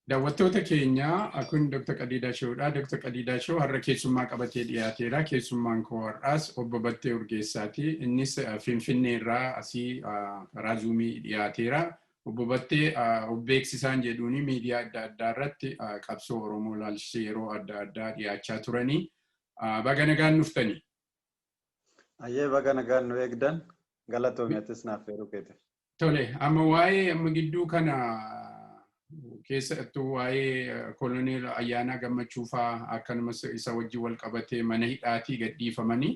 Daawwattoota keenya, kun Dr. Qadiidaa Showdha. Dr. Qadiidaa Show har'a keessummaa qabatee dhiyaateera. Keessummaan koo har'aas Obbo Battee Urgeessaati. Innis Finfinnee irraa asii karaa Zoomii dhiyaateera. Obbo Battee of beeksisaan jedhuuni miidiyaa adda addaa irratti qabsoo Oromoo ilaalchisee yeroo adda addaa dhiyaachaa turanii. Baga nagaan dhuftanii. Ayyee, baga nagaan nu eegdan. Galatoomi, atis naaf feeruu keetiif. Tole, amma waa'ee amma gidduu kana keessattuu waa'ee Koloneel Ayyaanaa Gammachuu fa'aa, akkanumas isa wajjin wal qabatee mana hidhaatii gadhiifamanii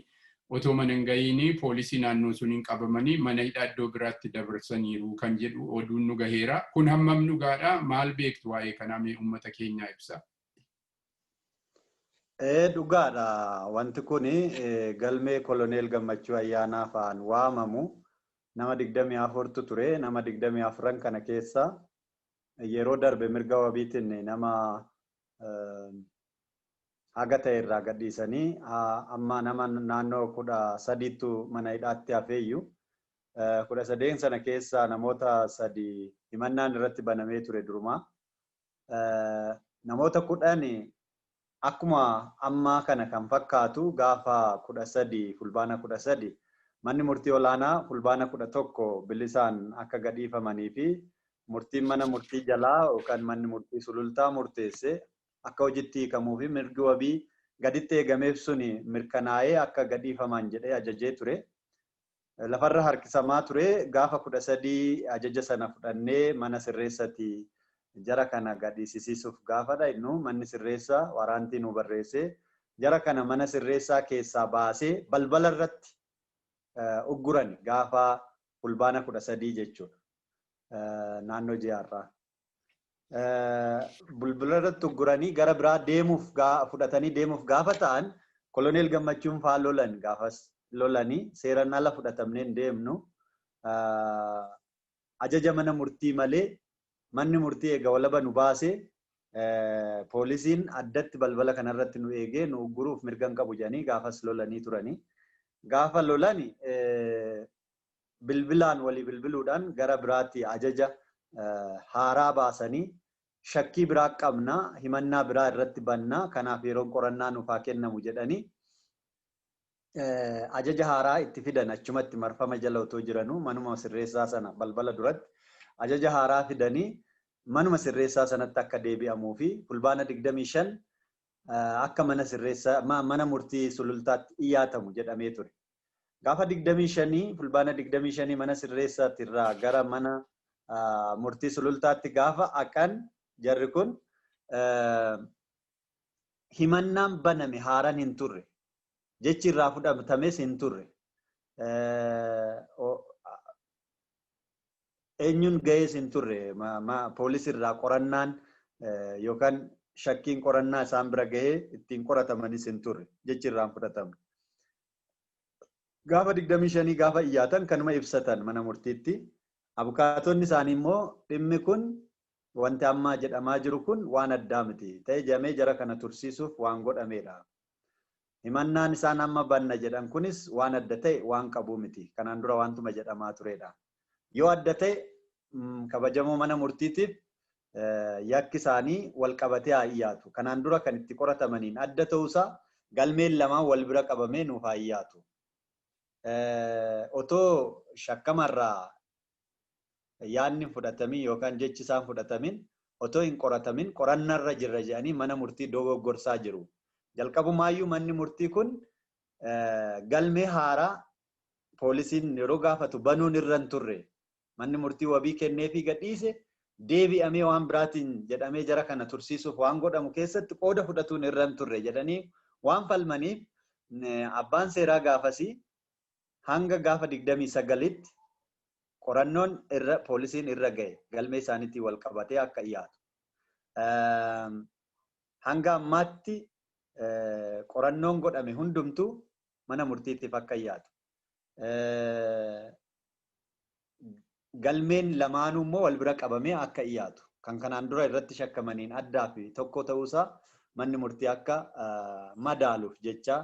otoo mana hin gahiin poolisii naannoo suniin qabamanii mana hidhaa iddoo biraatti dabarsaniiru kan jedhu oduun nu gaheera. Kun hammam dhugaadha? Maal beektu waa'ee kanaa? Mee uummata keenyaa ibsa. Ee, dhugaadha. Wanti kun galmee Koloneel Gammachuu Ayyaanaa fa'aan waamamu nama 24tu ture. Nama 24n kana keessa yeroo darbe mirga wabiitiin nama haga ta'e irraa gadhiisanii, amma nama naannoo 13tu mana hidhaatti hafeeyyu. 13 sana keessa namoota sadi himannaan irratti banamee ture durumaa. Namoota 10 akkuma ammaa kana kan fakkaatu gaafa 13, Fulbaana 13, manni murtii olaanaa Fulbaana 11 bilisaan akka gadhiifamanii fi murtiin mana murtii jalaa yookaan manni murtii Sulultaa murteesse akka hojitti hiikamuu fi mirgi wabii gaditti eegameef suni mirkanaa'ee akka gadhiifaman jedhee ajajee ture. Lafarra harkisamaa ture. Gaafa 13 ajaja sana fudhannee mana sirreessati jara kana gadhiisisiisuuf gaafa dhaqnu, manni sirreessaa waraantii nu barreessee jara kana mana sirreessaa keessaa baasee balbala irratti ugguran gaafa Fulbaana 13 jechuudha. Naannoo ji'aarraa. Balbala irratti ugguranii gara biraa deemuuf, fudhatanii deemuuf gaafa ta'an, Koloneel Gammachuun faa lolan. Gaafas lolanii, seeraan ala fudhatamnee hin deemnu. Ajaja mana murtii malee, manni murtii eega walaba nu baase, poolisiin addatti balbala kanarratti nu eegee nu ugguruuf mirga hin qabu jedhanii gaafas lolanii turanii. Gaafa lolani bilbilaan walii bilbiluudhaan gara biraatti ajaja haaraa baasanii, shakkii biraa qabna, himannaa biraa irratti banna, kanaaf yeroon qorannaa nuuf haa kennamu jedhanii ajaja haaraa itti fidan. Achumatti marfama jala otoo jiranuu manuma sirreessaa sana balbala duratti ajaja haaraa fidanii manuma sirreessaa sanatti akka deebi'amuu fi Fulbaana 25 akka mana sirreessaa mana murtii Sulultaatti dhiyaatamu jedhamee ture. Gaafa 25, Fulbaana 25, mana sirreessaatti irraa gara mana murtii Sulultaatti gaafa aqan, jarri kun himannaan baname haaraan hin turre. Jechi irraa fudhatames hin turre. Eenyuun gahees hin turre. Poolisii irraa qorannaan yookaan shakkiin qorannaa isaan bira gahee ittiin qoratamanis hin turre. Jechi irraa hin fudhatamne. Gaafa 25 gaafa iyyaatan kanuma ibsatan mana murtiitti. Abukaatonni isaanii immoo dhimmi kun, wanti ammaa jedhamaa jiru kun waan addaa miti. Ta'e jedhamee jara kana tursiisuuf waan godhamedha. Himannaan isaan amma banna jedhan kunis waan adda ta'e waan qabuu miti. Kanaan dura wantuma jedhamaa turedha. Yoo adda ta'e kabajamoo mana murtiitiif yakki isaanii wal qabatee haa dhiyaatu. Kanaan dura kan itti qoratamaniin adda ta'uusaa galmeen lamaan wal bira qabamee nuuf haa dhiyaatu. Otoo shakkamarraa yaadni fudhatamin yookaan jechi isaan fudhatamin, otoo hin qoratamin qorannarra jirra jedhanii mana murtii dogoggorsaa jiru. Jalqabumaayyuu manni murtii kun galmee haaraa poolisiin yeroo gaafatu banuun irra hin turre. Manni murtii wabii kenneefii gadhiise, deebi'amee waan biraatiin jedhamee jara kana tursiisuuf waan godhamu keessatti qooda fudhatuun irra hin turre jedhanii waan falmaniif, abbaan seeraa gaafasii hanga gaafa 29tti qorannoon irra poolisiin irra gahe galmee isaaniitiin wal qabatee akka dhiyaatu. Hanga ammaatti qorannoon godhame hundumtuu mana murtiitiif akka dhiyaatu. Galmeen lamaanuu immoo wal bira qabamee akka dhiyaatu. Kan kanaan dura irratti shakkamaniin addaa fi tokko ta'uusaa manni murtii akka madaaluuf jecha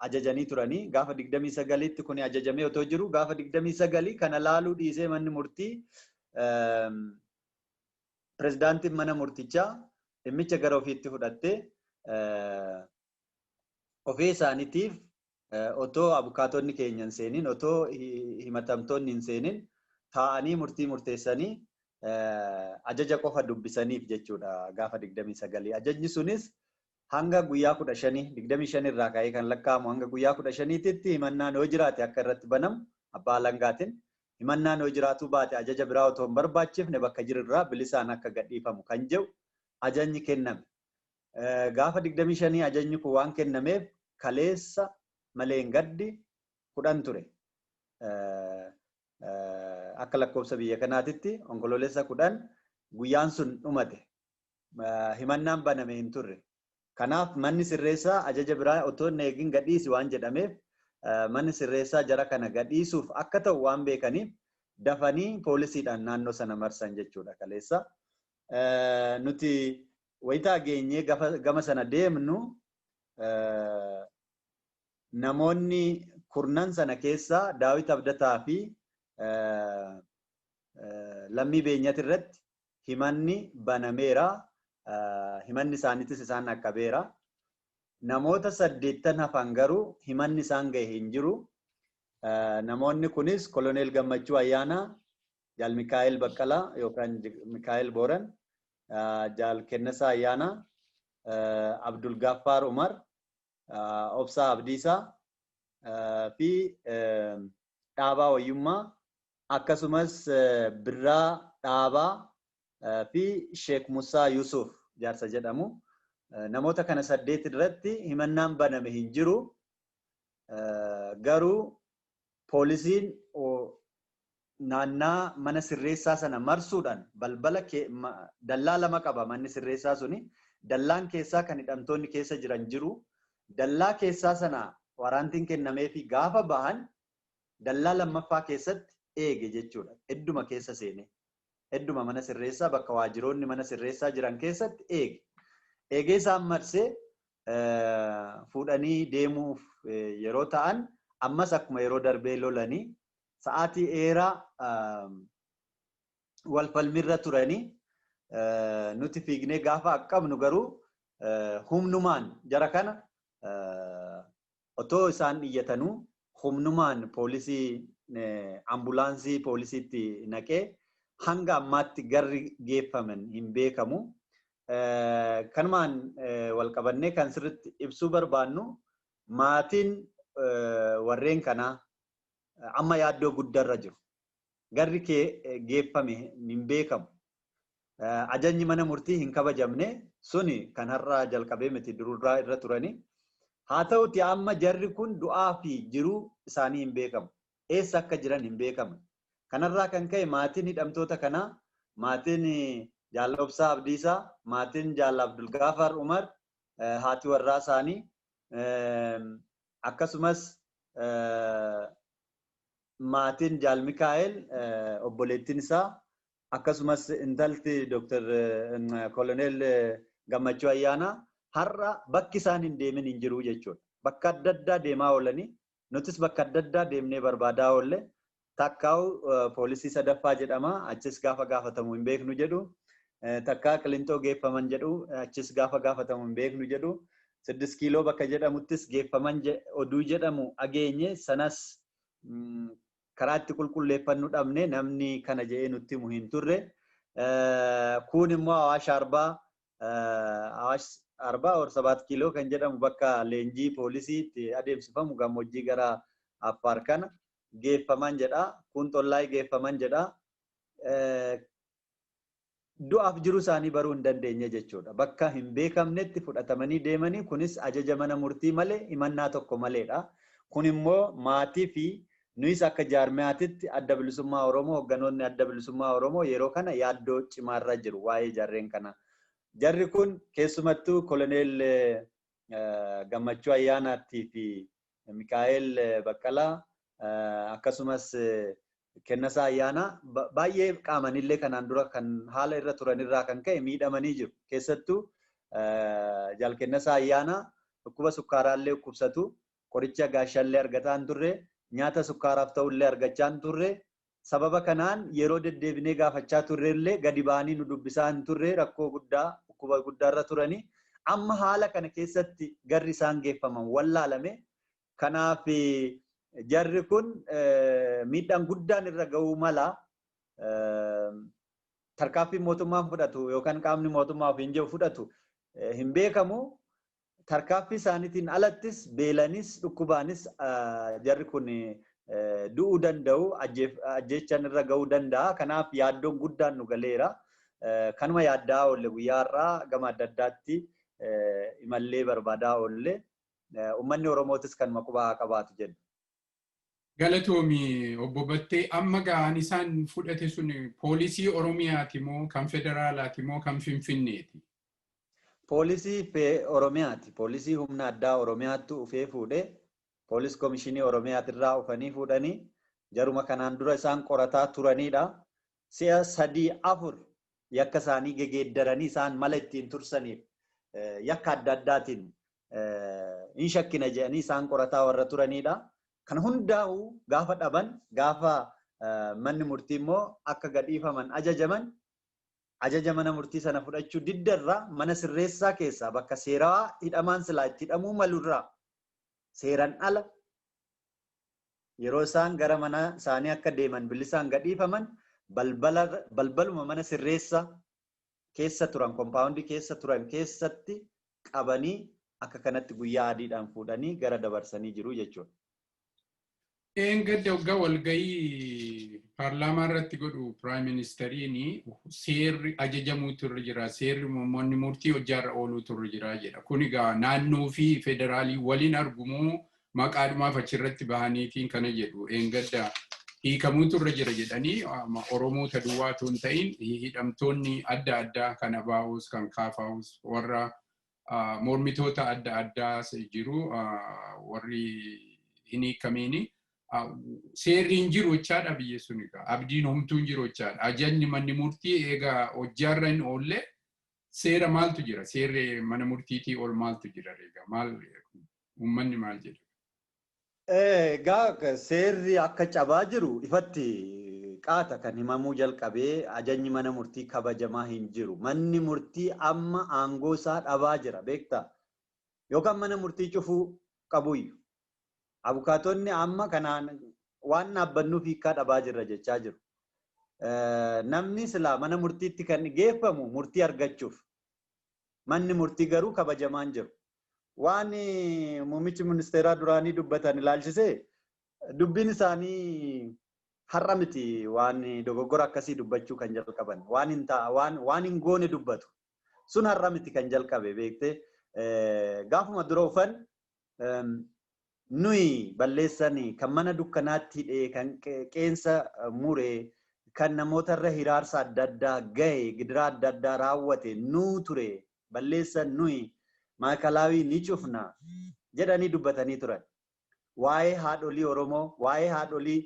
ajajanii turanii. Gaafa 29tti kun ajajamee otoo jiru, gaafa 29 kana laaluu dhiisee manni murtii Pirezidaantiin mana murtichaa dhimmicha gara ofiitti fudhattee ofii isaaniitiif otoo abukaatonni keenya hin seeniin, otoo himatamtoonni hin seeniin taa'anii murtii murteessanii ajaja qofa dubbisaniif jechuudha gaafa 29. Ajajni sunis hanga guyyaa 15, 25 irraa ka'ee kan lakkaa'amu hanga guyyaa 15tti himannaan yoo jiraate akka irratti banamu abbaa alangaatiin, himannaan yoo jiraatuu baate ajaja biraa otoo hin barbaachifne bakka jirurraa bilisaan akka gadhiifamu kan jedhu ajajni kenname. Gaafa 25 ajajni kun waan kennameef kaleessa malee gaddi 10 ture. Akka lakkoofsa biyya kanaatitti Onkoloolessa 10 guyyaan sun dhumate. Himannaan baname hin turre. Kanaaf manni sirreessaa ajaja biraa otoo hin eegin gadhiisi waan jedhameef manni sirreessaa jara kana gadhiisuuf akka ta'u waan beekaniif dafanii poolisiidhaan naannoo sana marsan jechuudha kaleessa. Nuti wayitaa geenyee gama sana deemnu namoonni kurnan sana keessaa Daawit Abdataa fi Lammii Beenyati irratti himanni banameera. Himanni isaaniitis isaan dhaqqabeera. Namoota 8 hafan garuu himanni isaan gahe hin jiru. Namoonni kunis Koloneel Gammachuu Ayyaanaa, Jaal Mikaa'el Baqqalaa yookaan Mikaa'el Booran, Jaal Kennasaa Ayyaanaa, Abdul Gaffaar Umar, Obsaa Abdiisaa fi Dhaabaa Wayyummaa, akkasumas Birraa Dhaabaa fi Sheek Musaa Yusuf jaarsa jedhamu. Namoota kana 8 irratti himannaan baname hin jiru. Garuu poolisiin naannaa mana sirreessaa sana marsuudhaan balbala dallaa lama qaba manni sirreessaa suni. Dallaan keessaa kan hidhamtoonni keessa jiran jiru. Dallaa keessaa sana waraantiin kennameefi gaafa bahan dallaa lammaffaa keessatti eege jechuudha. Hedduma keessa seene. Hedduma mana sirreessaa bakka waajjiroonni mana sirreessaa jiran keessatti eege. Eegee isaan marsee fuudhanii deemuuf yeroo ta'an ammas akkuma yeroo darbee lolanii sa'aatii dheeraa wal falmirra turanii nuti fiignee gaafa qabnu garuu humnumaan jara kana otoo isaan iyyatanuu humnumaan poolisii ambulaansii poolisiitti naqee hanga ammaatti garri geeffaman hin beekamu. Kanumaan wal qabannee kan sirriitti ibsuu barbaannu maatiin warreen kanaa amma yaaddoo guddaarra jiru. Garri geeffame hin beekamu. Ajajni mana murtii hin kabajamne suni kan har'a jalqabee miti dururraa irra turani. Haa ta'uti amma jarri kun du'aa fi jiruu isaanii hin beekamu. Eessa akka jiran hin beekamu. Kanarraa kan ka'e maatiin hidhamtoota kanaa, maatiin Jaal Obsaa Abdiisaa, maatiin Jaal Abdul Gaafar Umar, haati warraa isaanii, akkasumas maatiin Jaal Mikaa'el obboleettiin isaa, akkasumas intalti Dr. Koloneel Gammachuu Ayyaanaa har'a bakki isaan hin deemin hin jiru jechuudha. Bakka adda addaa deemaa oolanii nutis bakka adda addaa deemnee barbaadaa oolle. Takkaa'u poolisii sadaffaa jedhama. Achis gaafa gaafatamu hin beeknu jedhu. Takkaa Qilintoo geeffaman jedhu. Achis gaafa gaafatamu hin beeknu jedhu. 6 kiiloo bakka jedhamuttis geeffaman oduu jedhamu dhageenye sanas karaa itti qulqulleeffannu dhabne namni kana jedhee nutti himu hin turre. Kun immoo Awaash Arbaa, Awaash Arbaa or 7 kiiloo kan jedhamu bakka leenjii poolisii itti adeemsifamu gammoojjii gara Affaar kana geeffaman jedha. Kun Xollaay geeffaman jedha. Du'aaf jiru isaanii baruu hin dandeenye jechuudha. Bakka hin beekamnetti fudhatamanii deemanii kunis ajaja mana murtii malee himannaa tokko maleedha. Kun immoo maatii fi nuyis akka jaarmiyaatitti Adda Bilisummaa Oromoo, hoogganoonni Adda Bilisummaa Oromoo yeroo kana yaaddoo cimaarra jiru waa'ee jarreen kana. Jarri kun keessumattuu Koloneel Gammachuu Ayyaanaattii fi Mikaa'el Baqqalaa akkasumas Kennasaa Ayyaanaa baay'ee qaamanillee kanaan dura kan haala irra turanirraa kan ka'e miidhamanii jiru. Keessattuu Jaal Kennasaa Ayyaanaa dhukkuba sukkaaraallee dhukkubsatu, qoricha gaashaallee argataa hin turre, nyaata sukkaaraaf ta'ullee argachaa hin turre. Sababa kanaan yeroo deddeebinee gaafachaa turrellee gadi ba'anii nu dubbisaa hin turre, rakkoo guddaa, dhukkuba guddaarra turanii. Amma haala kana keessatti garri isaan geeffaman wallaalame. Kanaaf jarri kun miidhaan guddaan irra ga'uu mala. Tarkaanfiin mootummaan fudhatu yookaan qaamni mootummaa ofiin jiru fudhatu hin beekamu. Tarkaanfii isaaniitiin alattis beelanis dhukkubaanis jarri kun du'uu danda'u, ajjeechaan irra ga'uu danda'a. Kanaaf yaaddoon guddaan nu galeera. Kanuma yaaddaa oolle guyyaa har'aa gama adda addaatti imallee barbaadaa oolle. Uummanni Oromootis kanuma quba haa qabaatu jenna. Galatoomi, obbo Battee. Amma ga'aan isaan fudhate sun poolisii Oromiyaati moo kan federaalaati moo kan Finfinneeti? Poolisii Oromiyaati. Poolisii humna addaa Oromiyaatti ufee fuudhee, poolis komishinii Oromiyaatirraa ufanii fuudhanii, jaruma kanaan dura isaan qorataa turanidha. Si'a sadii afur yakka isaanii gegeeddaranii isaan mala ittiin tursaniif yakka adda addaatiin hin shakkina jedhanii isaan qorataa warra turanidha. Kan hundaa'u gaafa dhaban, gaafa manni murtii immoo akka gadhiifaman ajajaman, ajaja mana murtii sana fudhachuu diddarraa mana sirreessaa keessaa, bakka seeraa hidhamaan silaa itti hidhamuu malurraa, seeran ala yeroo isaan gara mana isaanii akka deeman bilisaan gadhiifaman, balbaluma mana sirreessaa keessa turan, kompaawundii keessa turan keessatti qabanii akka kanatti guyyaa adiidhaan fuudhanii gara dabarsanii jiru jechuudha. Eengadda waggaa walgahii paarlaamaa irratti godhu prime ministeriin seerri ajajamuutu irra jira, seerri manni murtii hojjaarra ooluutu irra jira jedha. Kun egaa naannoo fi federaalii waliin argumoo maqaadhumaaf achirratti bahaniitiin kana jedhu? Eengadda hiikamuutu irra jira jedhanii Oromoota duwwaa otoo hin ta'in hidhamtoonni adda addaa kan ABOs, kan KFOs, warra mormitoota adda addaa jiru, warri hin hiikamiini. Seerri hin jiru jechaadha biyya sun egaa. Abdiin homtuu hin jiru jechaadha. Ajajni manni murtii egaa hojjaarra hin oolle, seera maaltu jira? Seerri mana murtiitii ol maaltu jira egaa? Maal, uummanni maal jedha? Egaa seerri akka cabaa jiru ifatti qaata kan himamuu jalqabee, ajajni mana murtii kabajamaa hin jiru. Manni murtii amma aangoo isaa dhabaa jira, beektaa? Yookaan mana murtii cufuu qabuyyu. Abukaatonni amma kanaan waan dhaabbannuuf hiikkaa dhabaa jirra jechaa jiru. Namni silaa mana murtiitti kan geeffamu murtii argachuuf. Manni murtii garuu kabajamaa hin jiru. Waan muummichi ministeeraa duraanii dubbatan ilaalchisee dubbiin isaanii har'a miti. Waan dogoggora akkasii dubbachuu kan jalqaban, waan hin waan hin goone dubbatu. Sun har'a miti kan jalqabe, beektee, gaafuma dura ufan nuyi balleessanii kan mana dukkanaatti hidhee, kan qeensa muree, kan namootarra hiraarsa adda addaa gahe, gidiraa adda addaa raawwate nuu ture, balleessan nuyi, maakalaawii ni cufna jedhanii dubbatanii turan. Waa'ee haadholii Oromoo, waa'ee haadholii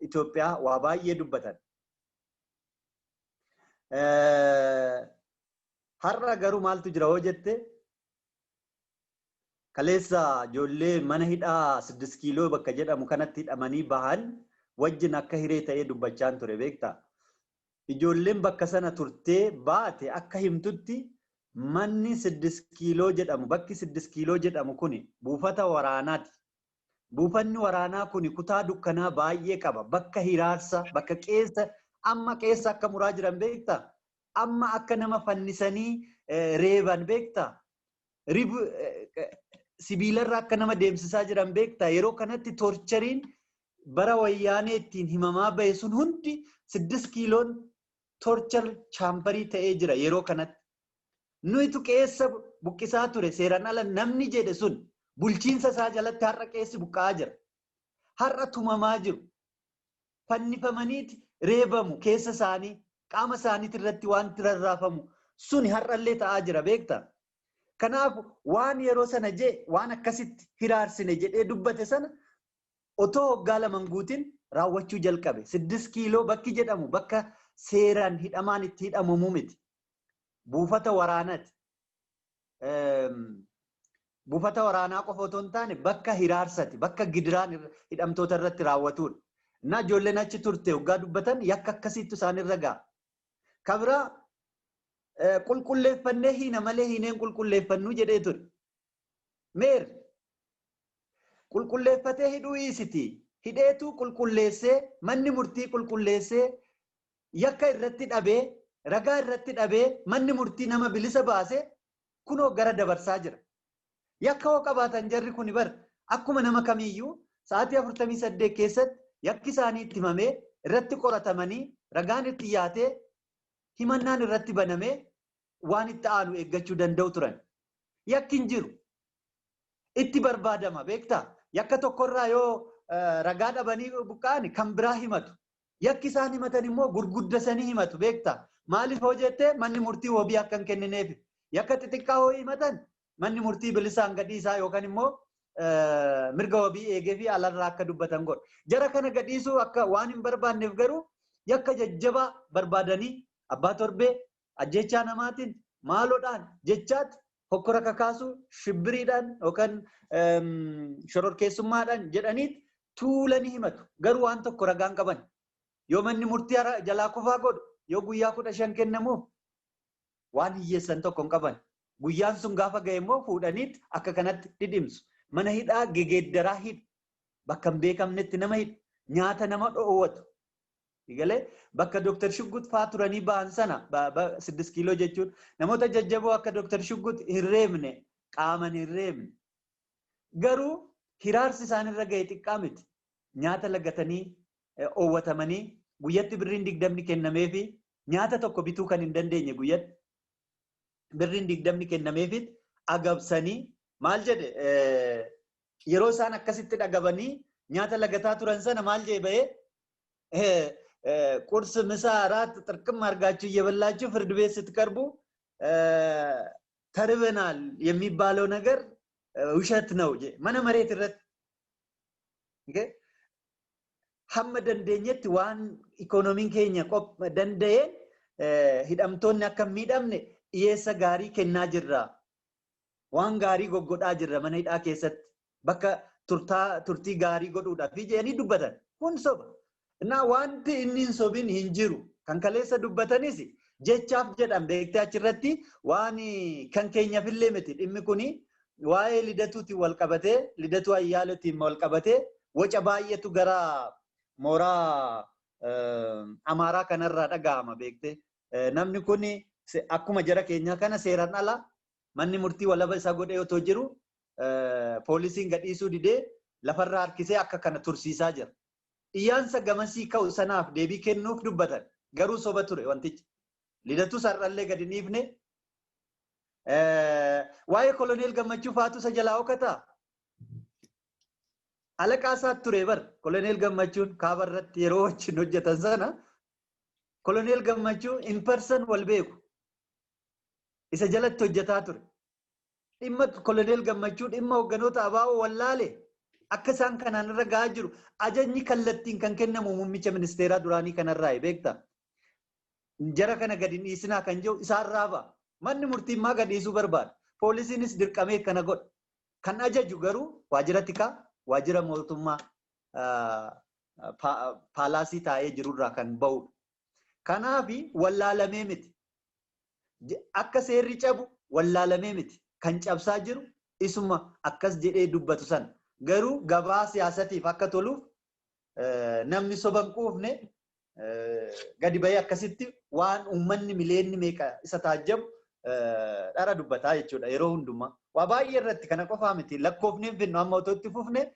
Itoophiyaa waa baay'ee dubbatan. Har'a garuu maaltu jira hoo jette, kaleessa ijoollee mana hidhaa 6 kiiloo bakka jedhamu kanatti hidhamanii bahan wajjin akka hiree ta'ee dubbachaan ture, beektaa. Ijoolleen bakka sana turtee baate akka himtutti, manni 6 kiiloo jedhamu, bakki 6 kiiloo jedhamu kuni buufata waraanaati. Buufanni waraanaa kuni kutaa dukkanaa baay'ee qaba. Bakka hiraarsa, bakka qeensa, amma qeensa akka muraa jiran beektaa? Amma akka nama fannisanii reeban beektaa? Sibiilarra akka nama deemsisaa jiran beektaa? Yeroo kanatti torchariin bara wayyaanee ittiin himamaa bahe sun hundi, 6 kiiloon torture chamberii ta'ee jira yeroo kanatti. Nuyitu qeessa buqqisaa ture seeraan ala namni jedhe sun, bulchiinsa isaa jalatti har'a qeessi buqqa'aa jira. Har'a tumamaa jiru. Fannifamaniiti reebamu, keessa isaanii, qaama isaaniitti irratti wanti rarraafamu suni har'allee ta'aa jira, beektaa? Kanaaf waan yeroo sana jee, waan akkasitti hiraarsine jedhee dubbate sana otoo waggaa 2 guutin raawwachuu jalqabe. 6 kiiloo bakki jedhamu bakka seeraan hidhamaan itti hidhamamu miti. Buufata waraanaati. Buufata waraanaa qofa otoo hin taane bakka hiraarsati, bakka gidiraan hidhamtoota irratti raawwatudha. Innaa ijoolleen achi turte hoggaa dubbatan yakka akkasiitu isaanirra ga'a. Kabira qulqulleeffannee hiina malee hiineen qulqulleeffannuu jedhee ture. Meer qulqulleeffatee hidhuu hiisiti. Hidheetu qulqulleessee manni murtii qulqulleessee yakka irratti dhabee ragaa irratti dhabee manni murtii nama bilisa baase kunoo gara dabarsaa jira. Yakka hoo qabaatan jarri kuni bar akkuma nama kamiiyyuu sa'aatii 48 keessatti yakki isaanii itti himamee irratti qoratamanii ragaan itti dhiyaatee himannaan irratti banamee waan itti aanu eeggachuu danda'u turan. Yakki hin jiru. Itti barbaadama beektaa? Yakka tokkorraa yoo ragaa dhabanii buqqa'an kan biraa himatu. Yakki isaan himatan immoo gurguddasanii himatu beektaa? Maaliif hoo jettee manni murtii wabii akka hin kennineef. Yakka xixiqqaa hoo himatan manni murtii bilisaan gadhiisaa yookaan immoo mirga wabii eegee fi alarraa akka dubbatan godha. Jara kana gadhiisuu akka waan hin barbaanneef garuu yakka jajjabaa barbaadanii abbaa torbee ajjechaa namaatiin maaloodhaan jechaatti hokkora kakaasuu shibbiriidhaan yookaan shororkeessummaadhaan jedhaniit tuulanii himatu. Garuu waan tokko ragaan qaban. Yoo manni murtii jalaa kufaa godhu yoo guyyaa 15 kennamuuf waan hiyyeessan tokko hin qaban. Guyyaan sun gaafa ga'e immoo fuudhaniit akka kanatti dhidhimsu. Mana hidhaa gegeeddaraa hidhu. Bakka hin beekamnetti nama hidhu. Nyaata nama dhoowwatu. Galee bakka Dr. Shuggut faa turanii ba'an sana 6 kiiloo jechuun namoota jajjaboo akka Dr. Shuggut hin reebne qaaman hin reebne. Garuu hiraarsi isaanirra ga'e xiqqaa miti. Nyaata lagatanii oowwatamanii guyyatti birriin 20 kennameefi nyaata tokko bituu kan hin dandeenye guyyatti birriin 20 kennameefi agabsanii maal jedhe yeroo isaan akkasitti dhagabanii nyaata lagataa turan sana maal jedhe ba'ee ቁርስ፣ ምሳ፣ እራት ጥርቅም አድርጋችሁ እየበላችሁ ፍርድ ቤት ስትቀርቡ ተርበናል የሚባለው ነገር ውሸት ነው። መነ መሬት irratti hamma dandeenyetti waan ikoonomiin keenya danda'een hidhamtoonni akka hin miidhamne dhiyeessa gaarii kennaa jirra. Waan gaarii goggodhaa jirra mana hidhaa keessatti bakka turtii gaarii godhuudhaaf jedhanii dubbatan. Kun soba. Innaa wanti inni hin sobin hin jiru. Kan kaleessa dubbatanis jechaaf jedhan beektee achirratti waan kan keenyaafillee miti. Dhimmi kuni waa'ee lidatuutiin wal qabatee lidatuu ayyaalotiin wal qabatee waca baay'eetu gara mooraa Amaaraa kanarraa dhaga'ama beektee. Namni kun akkuma jara keenyaa kana seeraan ala manni murtii walaba isaa godhee otoo jiru poolisiin gadhiisuu didee lafarraa harkisee akka kana tursiisaa jira. Iyyaansa gamasii ka'u sanaaf deebii kennuuf dubbatan. Garuu soba ture wantichi. Lidatuu sararallee gadi dhiifne. Waa'ee koloneel Gammachuu faatu isa jalaa hokataa? Alaqaa isaatti ture bar koloneel Gammachuun kaaba irratti yeroo wajjin hojjetan sana koloneel Gammachuu in person wal beeku. Isa jalatti hojjetaa ture. Dhimma koloneel Gammachuu dhimma hoogganoota ABO wallaale akka isaan kanaan irra gahaa jiru ajajni kallattiin kan kennamu muummicha ministeeraa duraanii kanarraa beektaa. Jara kana gadi dhiisinaa kan jiru isaarraa ba'a. Manni murtii immoo gadhiisuu barbaada. Poolisiinis dirqamee kana godha. Kan ajaju garuu waajjira tikaa, waajjira mootummaa paalaasii taa'ee jirurraa kan ba'udha. Kanaaf wallaalamee miti. Akka seerri cabu wallaalamee miti. Kan cabsaa jiru isuma akkas jedhee dubbatu sana. Garuu gabaa siyaasatiif akka toluuf namni soba hin quufne gadi bahee akkasitti waan uummanni mileenni meeqa isa taajjabu dhara dubbataa jechuudha yeroo hundumaa. Waa baay'ee irratti kana qofaa miti lakkoofnee finnu amma otoo itti fufne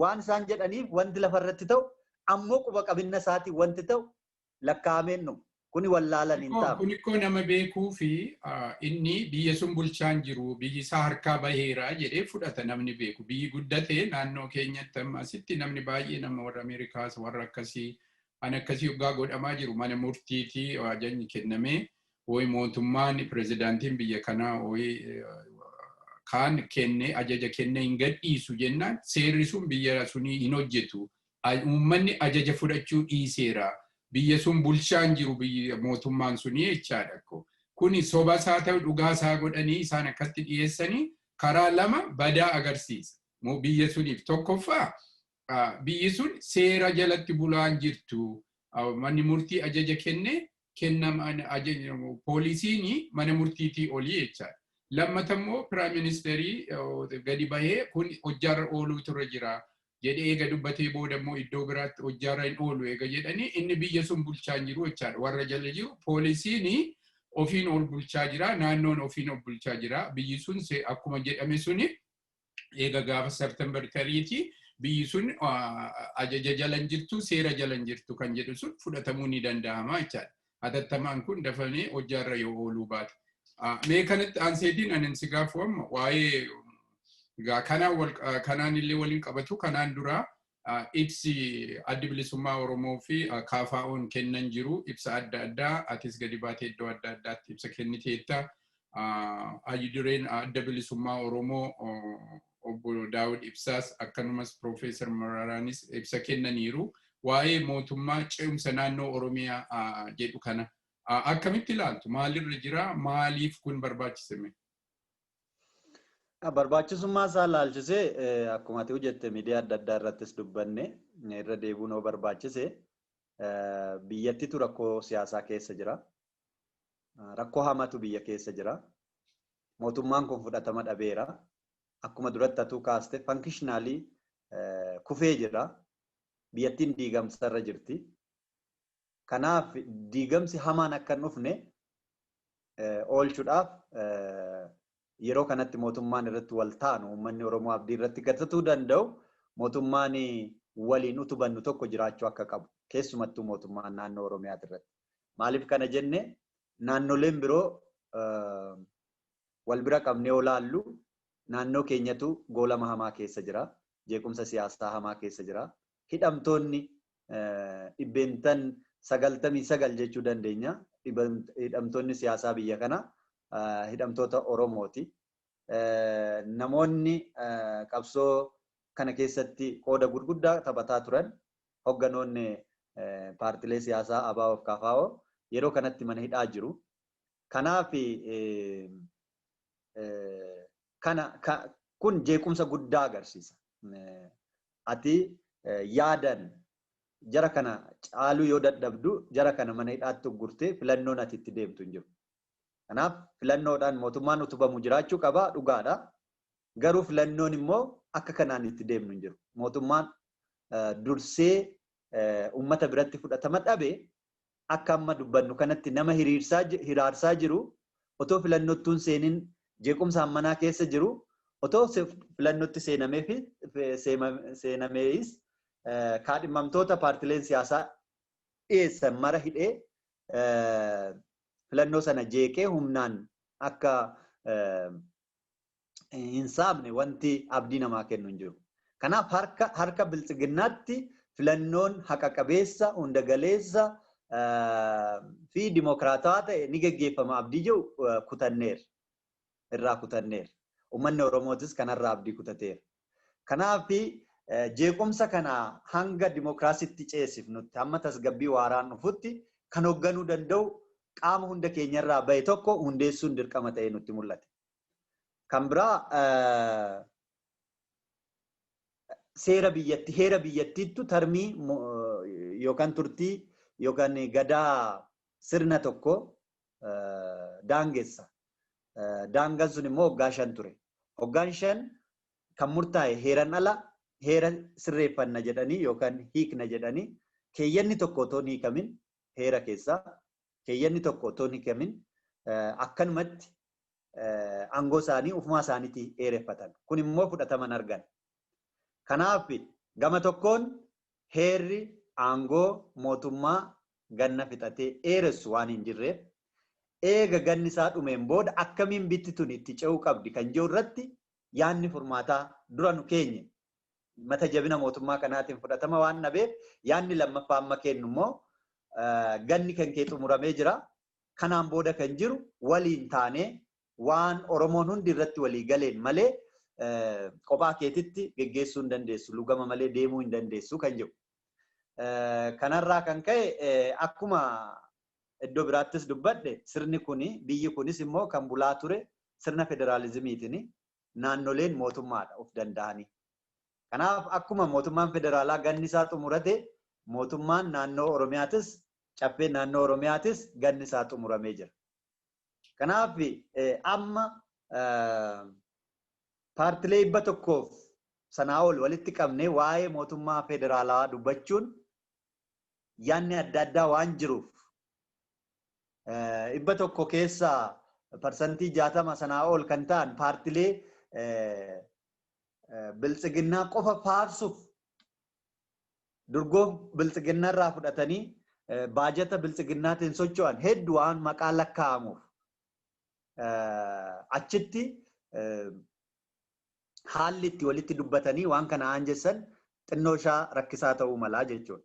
waan isaan jedhaniif wanti lafarratti ta'u ammoo quba qabinna isaatiin wanti ta'u lakkaa'ameen nu kuni wallaalan hin ta'amu. Kun ikkoo nama beekuu fi inni biyya sun bulchaan jiru biyyi isaa harkaa baheera jedhee fudhata namni beeku. Biyyi guddatee naannoo keenyatti amma asitti namni baay'ee nama warra Ameerikaas warra akkasii an akkasii hoggaa godhamaa jiru mana murtiitii ajajni kennamee woyi mootummaan pirezidaantiin biyya kanaa woyi kaan kennee ajaja kennee hin gadhiisu jennaan seerri sun biyya sunii hin hojjetu. Uummanni ajaja fudhachuu dhiiseera. Biyya sun bulchaan jiru biyya mootummaan sunii jechaadha. Kuni soba isaa ta'u dhugaa isaa godhanii isaan akkatti dhiyeessanii karaa lama badaa agarsiisa. Biyya suniif tokkoffaa Biyyi sun seera jalatti bulaan jirtu. Manni murtii ajaja kenne kennama, poolisiin mana murtiitii olii jechaadha. Lammata immoo prime ministerii gadi bahee kun hojjaarra ooluutu irra jira jedhee eega dubbatee booda immoo iddoo biraatti hojjaarra hin oolu eega jedhanii, inni biyya sun bulchaa hin jiru jechaadha. Warra jala jiru poolisiin ofiin ol bulchaa jira, naannoon ofiin ol bulchaa jira. Biyyi sun akkuma jedhame suni eega gaafa September 30ti biyyi sun ajaja jala hin jirtu, seera jala hin jirtu kan jedhu sun fudhatamuu ni danda'ama jechaadha. Hatattamaan kun dafamee hojjaarra yoo ooluu baate. Mee kanatti aanseetiin anin si gaafu amma waa'ee kanaan illee waliin qabatu, kanaan dura ibsi Addi Bilisummaa Oromoo fi KFO'n kennan jiru, ibsa adda addaa, atis gadi baatee iddoo adda addaatti ibsa kenniteetta. Hayyudureen Adda Bilisummaa Oromoo Obbo Daawud Ibsaas akkanumas Piroofeesar Mararaanis ibsa kennaniiru. Waa'ee mootummaa ce'umsa naannoo Oromiyaa jedhu kana akkamitti ilaaltu? Maalirra jira? Maaliif kun barbaachisame? Barbaachisummaa isaa ilaalchisee, akkuma ati jette, miidiyaa adda addaa irrattis dubbanne, irra deebuun yoo barbaachise, biyyattitu rakkoo siyaasaa keessa jira. Rakkoo hamatu biyya keessa jira. Mootummaan kun fudhatama dhabeera. Akkuma duratti atuu kaaste, functionally kufee jira. Biyyattiin diigamsarra jirti. Kanaaf diigamsi hamaan akka hin dhufne oolchuudhaaf yeroo kanatti mootummaan irratti wal taanu, uummanni Oromoo abdii irratti gatatuu danda'u, mootummaan waliin utubannu tokko jiraachuu akka qabu, keessumattuu mootummaan naannoo Oromiyaati irratti. Maaliif kana jenne? Naannoleen biroo wal bira qabnee olaallu, naannoo keenyatu goolama hamaa keessa jira. Jeequmsa siyaasaa hamaa keessa jira. Hidhamtoonni 99% jechuu dandeenya. Hidhamtoonni siyaasaa biyya kana hidhamtoota Oromooti. Namoonni qabsoo kana keessatti qooda gurguddaa taphataa turan, hogganoonni paartilee siyaasaa ABO fi KFO yeroo kanatti mana hidhaa jiru. Kanaaf kana kun jeequmsa guddaa agarsiisa. Ati yaadan jara kana caaluu yoo dadhabdu, jara kana mana hidhaatti uggurtee filannoon ati itti deemtu hin jiru. Kanaaf filannoodhaan mootummaan utubamu jiraachuu qaba, dhugaadha. Garuu filannoon immoo akka kanaan itti deemnu hin jiru. Mootummaan dursee uummata biratti fudhatama dhabe, akka amma dubbannu kanatti nama hiraarsaa jiru, otoo filannottuun seenin jeequmsa ammanaa keessa jiru, otoo filannootti seenamees kaadhimamtoota paartileen siyaasaa dhiyeessan mara hidhee, filannoo sana jeeqee humnaan akka hin saamne wanti abdii namaa kennu hin jiru. Kanaaf harka Biltsiginnaatti filannoon haqa qabeessa, hunda galeessa fi dimokiraatawaa ta'e ni geggeeffama abdii jiru kutanneera. Irraa kutanneera. Uummanni Oromootis kanarraa abdii kutateera. Kanaaf jeequmsa kana hanga dimokiraasitti ceesifnutti, hamma tasgabbii waaraan dhufutti, kan hoogganuu danda'u qaama hunda keenyarraa bahe tokko hundeessuun dirqama ta'ee nutti mul'ate. Kan biraa seera biyyatti, heera biyyattiittu termii yookaan turtii yookaan gadaa sirna tokko daangessa. Daangaan sun immoo waggaa 5 ture. Waggaan 5 kan murtaa'e heeran ala heera sirreeffanna jedhanii yookaan hiikna jedhanii, keeyyanni tokko otoo hin hiikamin, heera keessaa keeyyanni tokko otoo hin hiikamin, akkanumatti aangoo isaanii ofumaa isaaniitii dheereffatan. Kun immoo fudhataman argan. Kanaaf gama tokkoon heerri aangoo mootummaa ganna fixatee dheeressu waan hin jirreef, eega ganni isaa dhumeen booda akkamiin bitti tun itti ce'uu qabdi kan jiru irratti yaadni furmaataa dura nu keenye mata jabina mootummaa kanaatiin fudhatama waan dhabeef, yaadni lammaffaa amma kennu immoo ganni kan kee xumuramee jira. Kanaan booda kan jiru waliin taanee waan Oromoon hundi irratti walii galeen malee kophaa keetitti geggeessuu hin dandeessu. Lugama malee deemuu hin dandeessu kan jiru. Kanarraa kan ka'e, akkuma iddoo biraattis dubbadhe, sirni kuni, biyyi kunis immoo kan bulaa ture sirna federaalizimiitiin, naannoleen mootummaadha of danda'anii. Kanaaf akkuma mootummaan federaalaa ganni isaa xumurate mootummaan naannoo Oromiyaatis caffeen naannoo Oromiyaatis ganni isaa xumuramee jira. Kanaaf amma paartilee 100 sanaa ol walitti qabnee waa'ee mootummaa federaalaa dubbachuun yaadni adda addaa waan jiruuf 100 keessaa 60% sanaa ol kan ta'an paartilee biltsiginnaa qofa faarsuuf durgoo biltsiginnaa irraa fudhatanii baajata biltsiginnaatiin socho'an hedduu waan maqaa lakkaa'amuuf achitti haalli itti walitti dubbatanii waan kana aanjessan xinnoo isaa rakkisaa ta'uu malaa jechuudha.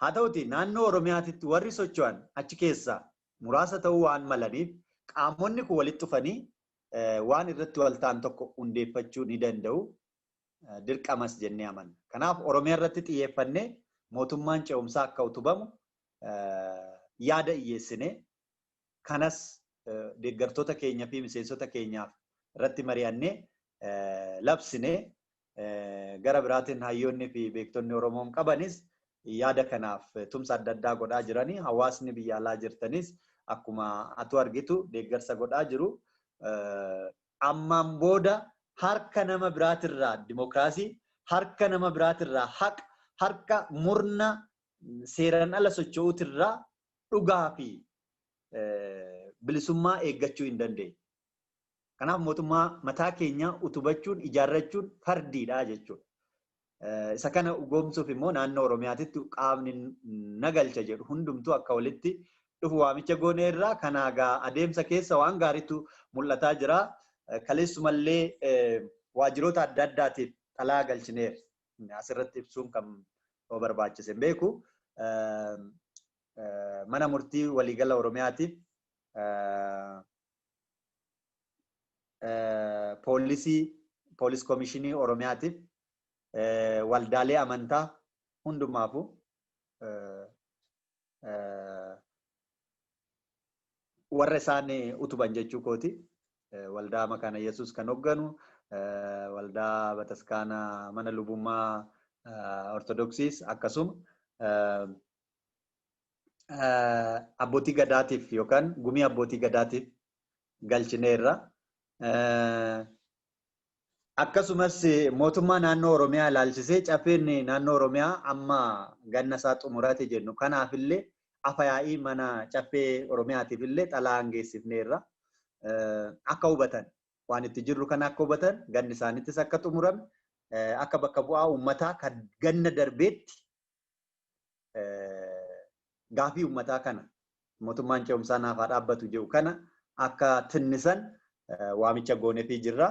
Haa ta'uti naannoo Oromiyaatitti warri socho'an achi keessaa muraasa ta'uu waan malaniif qaamonni kun walitti dhufanii waan irratti wal ta'an tokko hundeeffachuu ni danda'u. Dirqamas jennee amanna. Kanaaf Oromiyaa irratti xiyyeeffannee mootummaan ce'umsaa akka utubamu yaada dhiyyeessinee kanas deeggartoota keenya fi miseensota keenyaaf irratti mari'annee labsinee gara biraatiin hayyoonni fi beektonni Oromoon qabanis yaada kanaaf tumsa adda addaa godhaa jiranii hawaasni biyya alaa jirtanis akkuma atu argitu deeggarsa godhaa jiru. Ammaan booda harka nama biraatirraa dimookiraasii, harka nama biraatirraa haqa, harka murna seeraan ala socho'uutirraa dhugaa fi bilisummaa eeggachuu hin dandeenye. Kanaaf mootummaa mataa keenyaa utubachuun ijaarrachuun fardiidha jechuudha. Isa kana dhugoomsuuf immoo naannoo Oromiyaatitti qaamni nagalcha jedhu hundumtuu akka walitti dhufu waamicha goonee irraa kanaagaa adeemsa keessa waan gaariitu mul'ataa jira. Kaleessumallee waajjiroota adda addaatiif xalaa galchineera. Asirratti ibsuun kan barbaachise hin beeku. Mana murtii waliigala Oromiyaatiif poolisii poolis komishinii Oromiyaatiif waldaalee amantaa hundumaafuu warra isaan utuban jechuu kooti. Waldaa Makaana Yesuus kan hoogganu, waldaa Bataskaana mana lubummaa Ortodoksiis akkasuma abbootii gadaatiif yookaan gumii abbootii gadaatiif galchineerra. Akkasumas mootummaa naannoo Oromiyaa ilaalchisee caffeen naannoo Oromiyaa amma ganna isaa xumurate jennu kanaafillee afa yaa'ii mana caffee Oromiyaatiif illee xalaa geessifneerra. Akka hubatan waan itti jirru kana akka hubatan ganni isaaniittis akka xumurame akka bakka bu'aa uummataa kan ganna darbeetti gaafii uummataa kana mootummaan ce'umsaa naaf haa dhaabbatu jedhu kana akka tinnisan waamicha gooneefii jirra.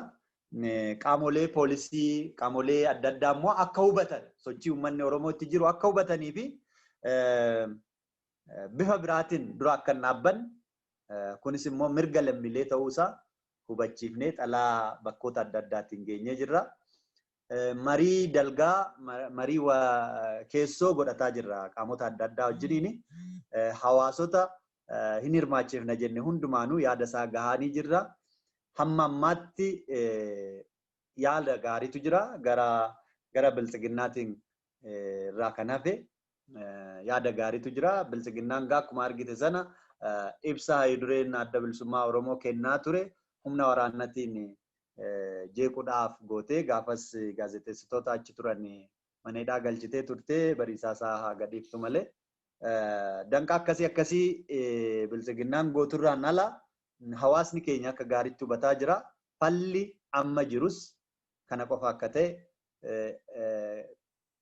Qaamolee poolisii, qaamolee adda addaa immoo akka hubatan sochii uummanni Oromoo itti jiru akka hubatanii fi bifa biraatiin dura akka hin dhaabbanne kunis immoo mirga lammiilee ta'uusaa hubachiifnee xalaa bakkoota adda addaatiin geenyee jirra. Marii dalgaa, marii keessoo godhataa jirra qaamota adda addaa wajjiniin. Hawaasota hin hirmaachifna jenne hundumaanuu yaada isaa gahanii jirra. Hamma ammaatti yaada gaariitu jira. Gara biltsiginnaatiin irraa kan hafe yaada gaariitu jira. Biltsiginnaan akkuma argite sana ibsa hayidureen adda bilisummaa Oromoo kennaa ture humna waraanaatiin jeequudhaaf gootee gaafas gaazexeessitoota achi turan mana hidhaa galchitee turte bariisaa isaa haa gadhiiftu malee. Danqa akkasii akkasii biltsiginnaan gooturraan ala hawaasni keenya akka gaariitti hubataa jira. Falli amma jirus kana qofa akka ta'e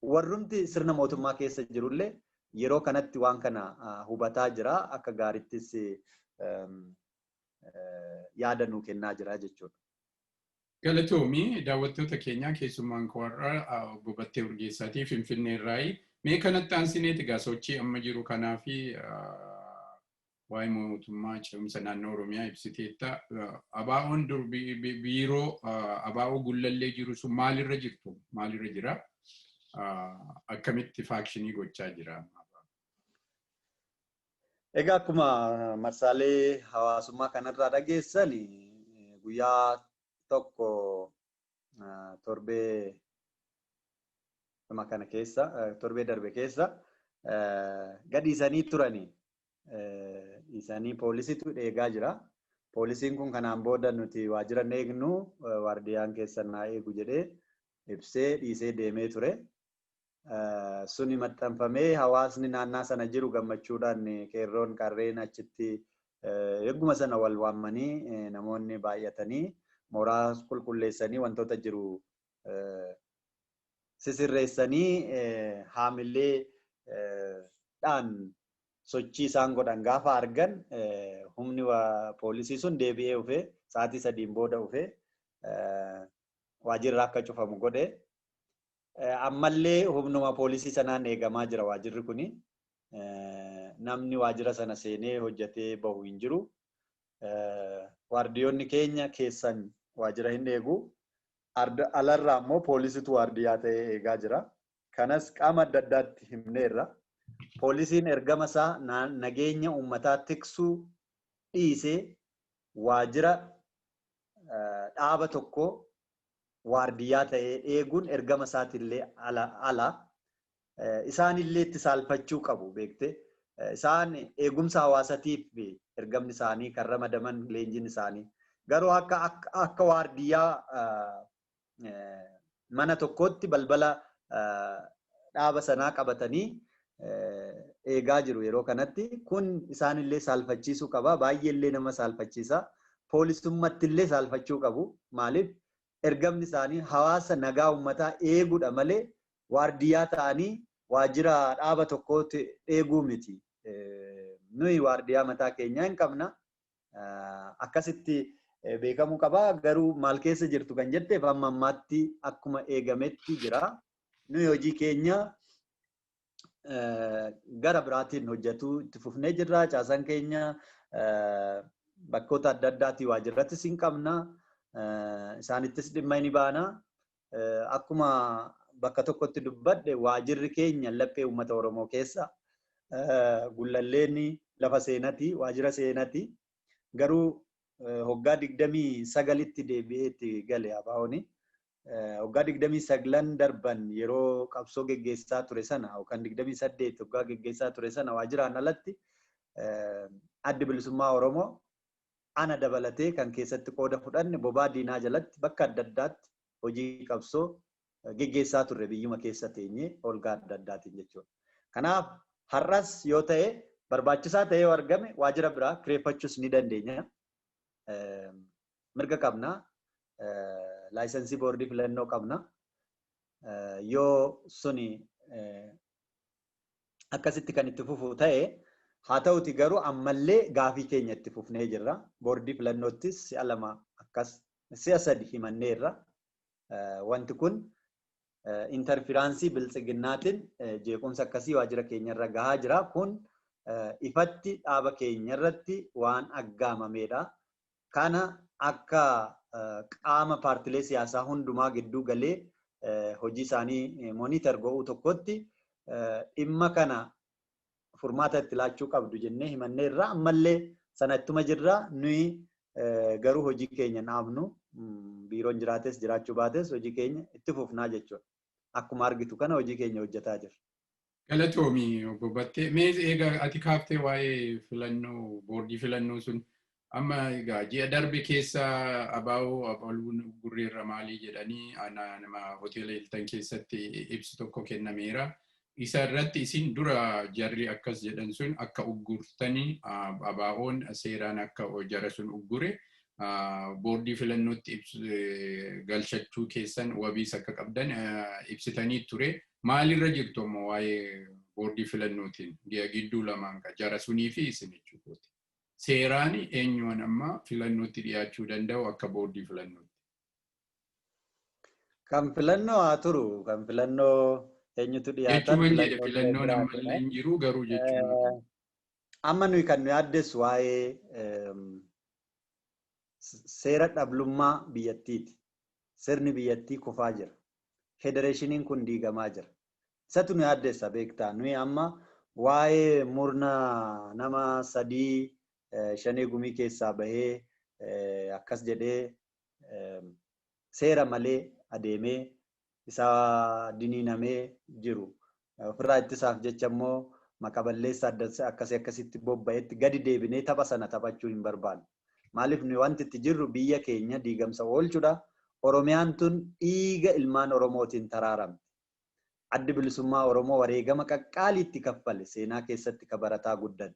warrumti sirna mootummaa keessa jirullee yeroo kanatti waan kana hubataa jira. Akka gaariittis yaada nuu kennaa jira jechuudha. Galatoomii daawwattoota keenyaa keessummaan koo har'a obbo Battee Urgeessaatii Finfinnee irraayi. Mee kanatti aansineeti egaa sochii amma jiru kanaa fi waa'ee mootummaa ce'umsa naannoo Oromiyaa ibsiteetta. ABO'n dur biiroo ABO Gullallee jiru sun maalirra jirtu? Maalirra jira? Akkamitti faakshinii gochaa jira? Egaa akkuma marsaalee hawaasummaa kanarraa dhageessan guyyaa tokko torbee Kana keessa torbee darbe keessa gadhiisanii turanii. Dhiisanii poolisiitu eegaa jira. Poolisiin kun kanaan booda nuti waajjira hin eegnu, waardiyaan keessan naa eegu jedhee ibsee dhiisee deemee ture. Suni maxxanfamee hawaasni naannaa sana jiru gammachuudhaan qeerroon qarreen achitti eeguma sana wal waammanii namoonni baay'atanii mooraa qulqulleessanii wantoota jiru sisirreessanii haamilee dhaan sochii isaan godhan gaafa argan humni poolisii sun deebi'ee dhufee sa'aatii 3 booda dhufee waajjirri akka cufamu godhe. Ammallee humnuma poolisii sanaan eegamaa jira waajjirri kuni. Namni waajjira sana seenee hojjetee bahu hin jiru. Waardiyoonni keenya keessan waajjira hin eegu. Alarraa immoo poolisitu waardiyaa ta'ee eegaa jira. Kanas qaama adda addaatti himneerra. Poolisiin ergama isaa nageenya uummataa tiksuu dhiisee waajjira dhaaba tokko waardiyaa ta'ee eeguun ergama isaatiillee ala. Isaanillee itti saalfachuu qabu beekte. Isaan eegumsa hawaasatiif ergamni isaanii kan ramadaman leenjiin isaanii. Garuu akka waardiyaa mana tokkotti balbala dhaaba sanaa qabatanii eegaa jiru yeroo kanatti. Kun isaanillee saalfachiisuu qaba. Baay'eellee nama saalfachiisa. Poolisummattillee saalfachuu qabu. Maaliif? Ergamni isaanii hawaasa nagaa uummataa eeguudha malee waardiyaa ta'anii waajjira dhaaba tokkootti eeguu miti. Nuyi waardiyaa mataa keenyaa hin qabna. Akkasitti beekamuu qaba. Garuu maal keessa jirtu kan jetteef amma ammaatti akkuma eegametti jira. Nuyi hojii keenya gara biraatiin hojjetuu itti fufnee jirra. Caasaan keenya bakkoota adda addaatii waajjirrattis hin qabna. Isaanittis dhimma ni baana. Akkuma bakka tokkotti dubbadhe waajjirri keenya laphee uummata Oromoo keessa Gullalleen lafa seenati, waajjira seenati. Garuu hoggaa 29tti deebi'ee itti gale ABO'n. Hoggaa 29 darban yeroo qabsoo geggeessaa ture sana yookaan 28 hoggaa geggeessaa ture sana waajjiraan alatti Addi Bilisummaa Oromoo ana dabalatee kan keessatti qooda fudhanne bobaa diinaa jalatti bakka adda addaatti hojii qabsoo geggeessaa turre biyyuma keessa teenyee olgaa adda addaatiin jechuudha. Kanaaf har'as yoo ta'e barbaachisaa ta'ee yoo argame waajjira biraa kireeffachuus ni dandeenya. Mirga qabna. Laayisensii boordii filannoo qabna. Yoo suni akkasitti kan itti fufu ta'e haa ta'uti garuu ammallee gaafii keenya itti fufnee jirra. Boordii filannoottis si'a 2 akkas si'a 3 himanneerra. Wanti kun interfiraansii biltsiginnaatiin jeequmsa akkasii waajjira keenyarra gahaa jira. Kun ifatti dhaaba keenyarratti waan aggaamameedha. Kana akka qaama paartilee siyaasaa hundumaa gidduu galee hojii isaanii monitor go'uu tokkotti dhimma kana furmaata itti laachuu qabdu jennee himanneerra. Ammallee sana ittuma jirra. Nuyi garuu hojii keenya dhaabnu biiroon jiraates jiraachuu baates hojii keenya itti fufnaa jechuudha. Akkuma argitu kana hojii keenya hojjetaa jirra. Galatoomi obbo Battee. Mee egaa ati kaaftee waa'ee filannoo boordii filannoo sun amma egaa ji'a darbe keessa ABO abaluun gurreerra maalii jedhanii nama hoteela Hilton keessatti ibsi tokko kennameera. Isa irratti isin dura jarri akkas jedhan sun akka uggurtanii ABO'n seeraan akka jara sun uggure boordii filannootti galchachuu keessan wabiis akka qabdan ibsitanii ture. Maalirra jirtu ammoo waa'ee boordii filannootiin gidduu lamaan jara sunii fi isin jechuudha. Seeraan eenyuun amma filannootti dhiyaachuu danda'u akka boordii filannootti? Kan filannoo haa turu, kan filannoo eenyutu dhiyaata? Jechuun jedhe filannoon ammallee hin jiru garuu jechuudha. Amma nuyi kan nu yaaddessu waa'ee seera dhablummaa biyyattiiti. Sirni biyyattii kufaa jira. Federeeshiniin kun diigamaa jira. Isatu nu yaaddessa beektaa. Nuyi amma waa'ee murna nama 3 5 gumii keessaa bahee akkas jedhee seera malee adeemee Isa diniinamee jiru. Ofirraa ittisaaf jecha immoo maqaballeessa akkasii akkasitti bobba'etti gadi deebinee tapha sana taphachuu hin barbaannu. Maaliif nuyi wanti itti jirru biyya keenya diigamsa oolchuudha. Oromiyaan tun dhiiga ilmaan Oromootiin taraaramte. Addi bilisummaa Oromoo wareegama qaqqaaliitti kaffale seenaa keessatti kabarataa guddan.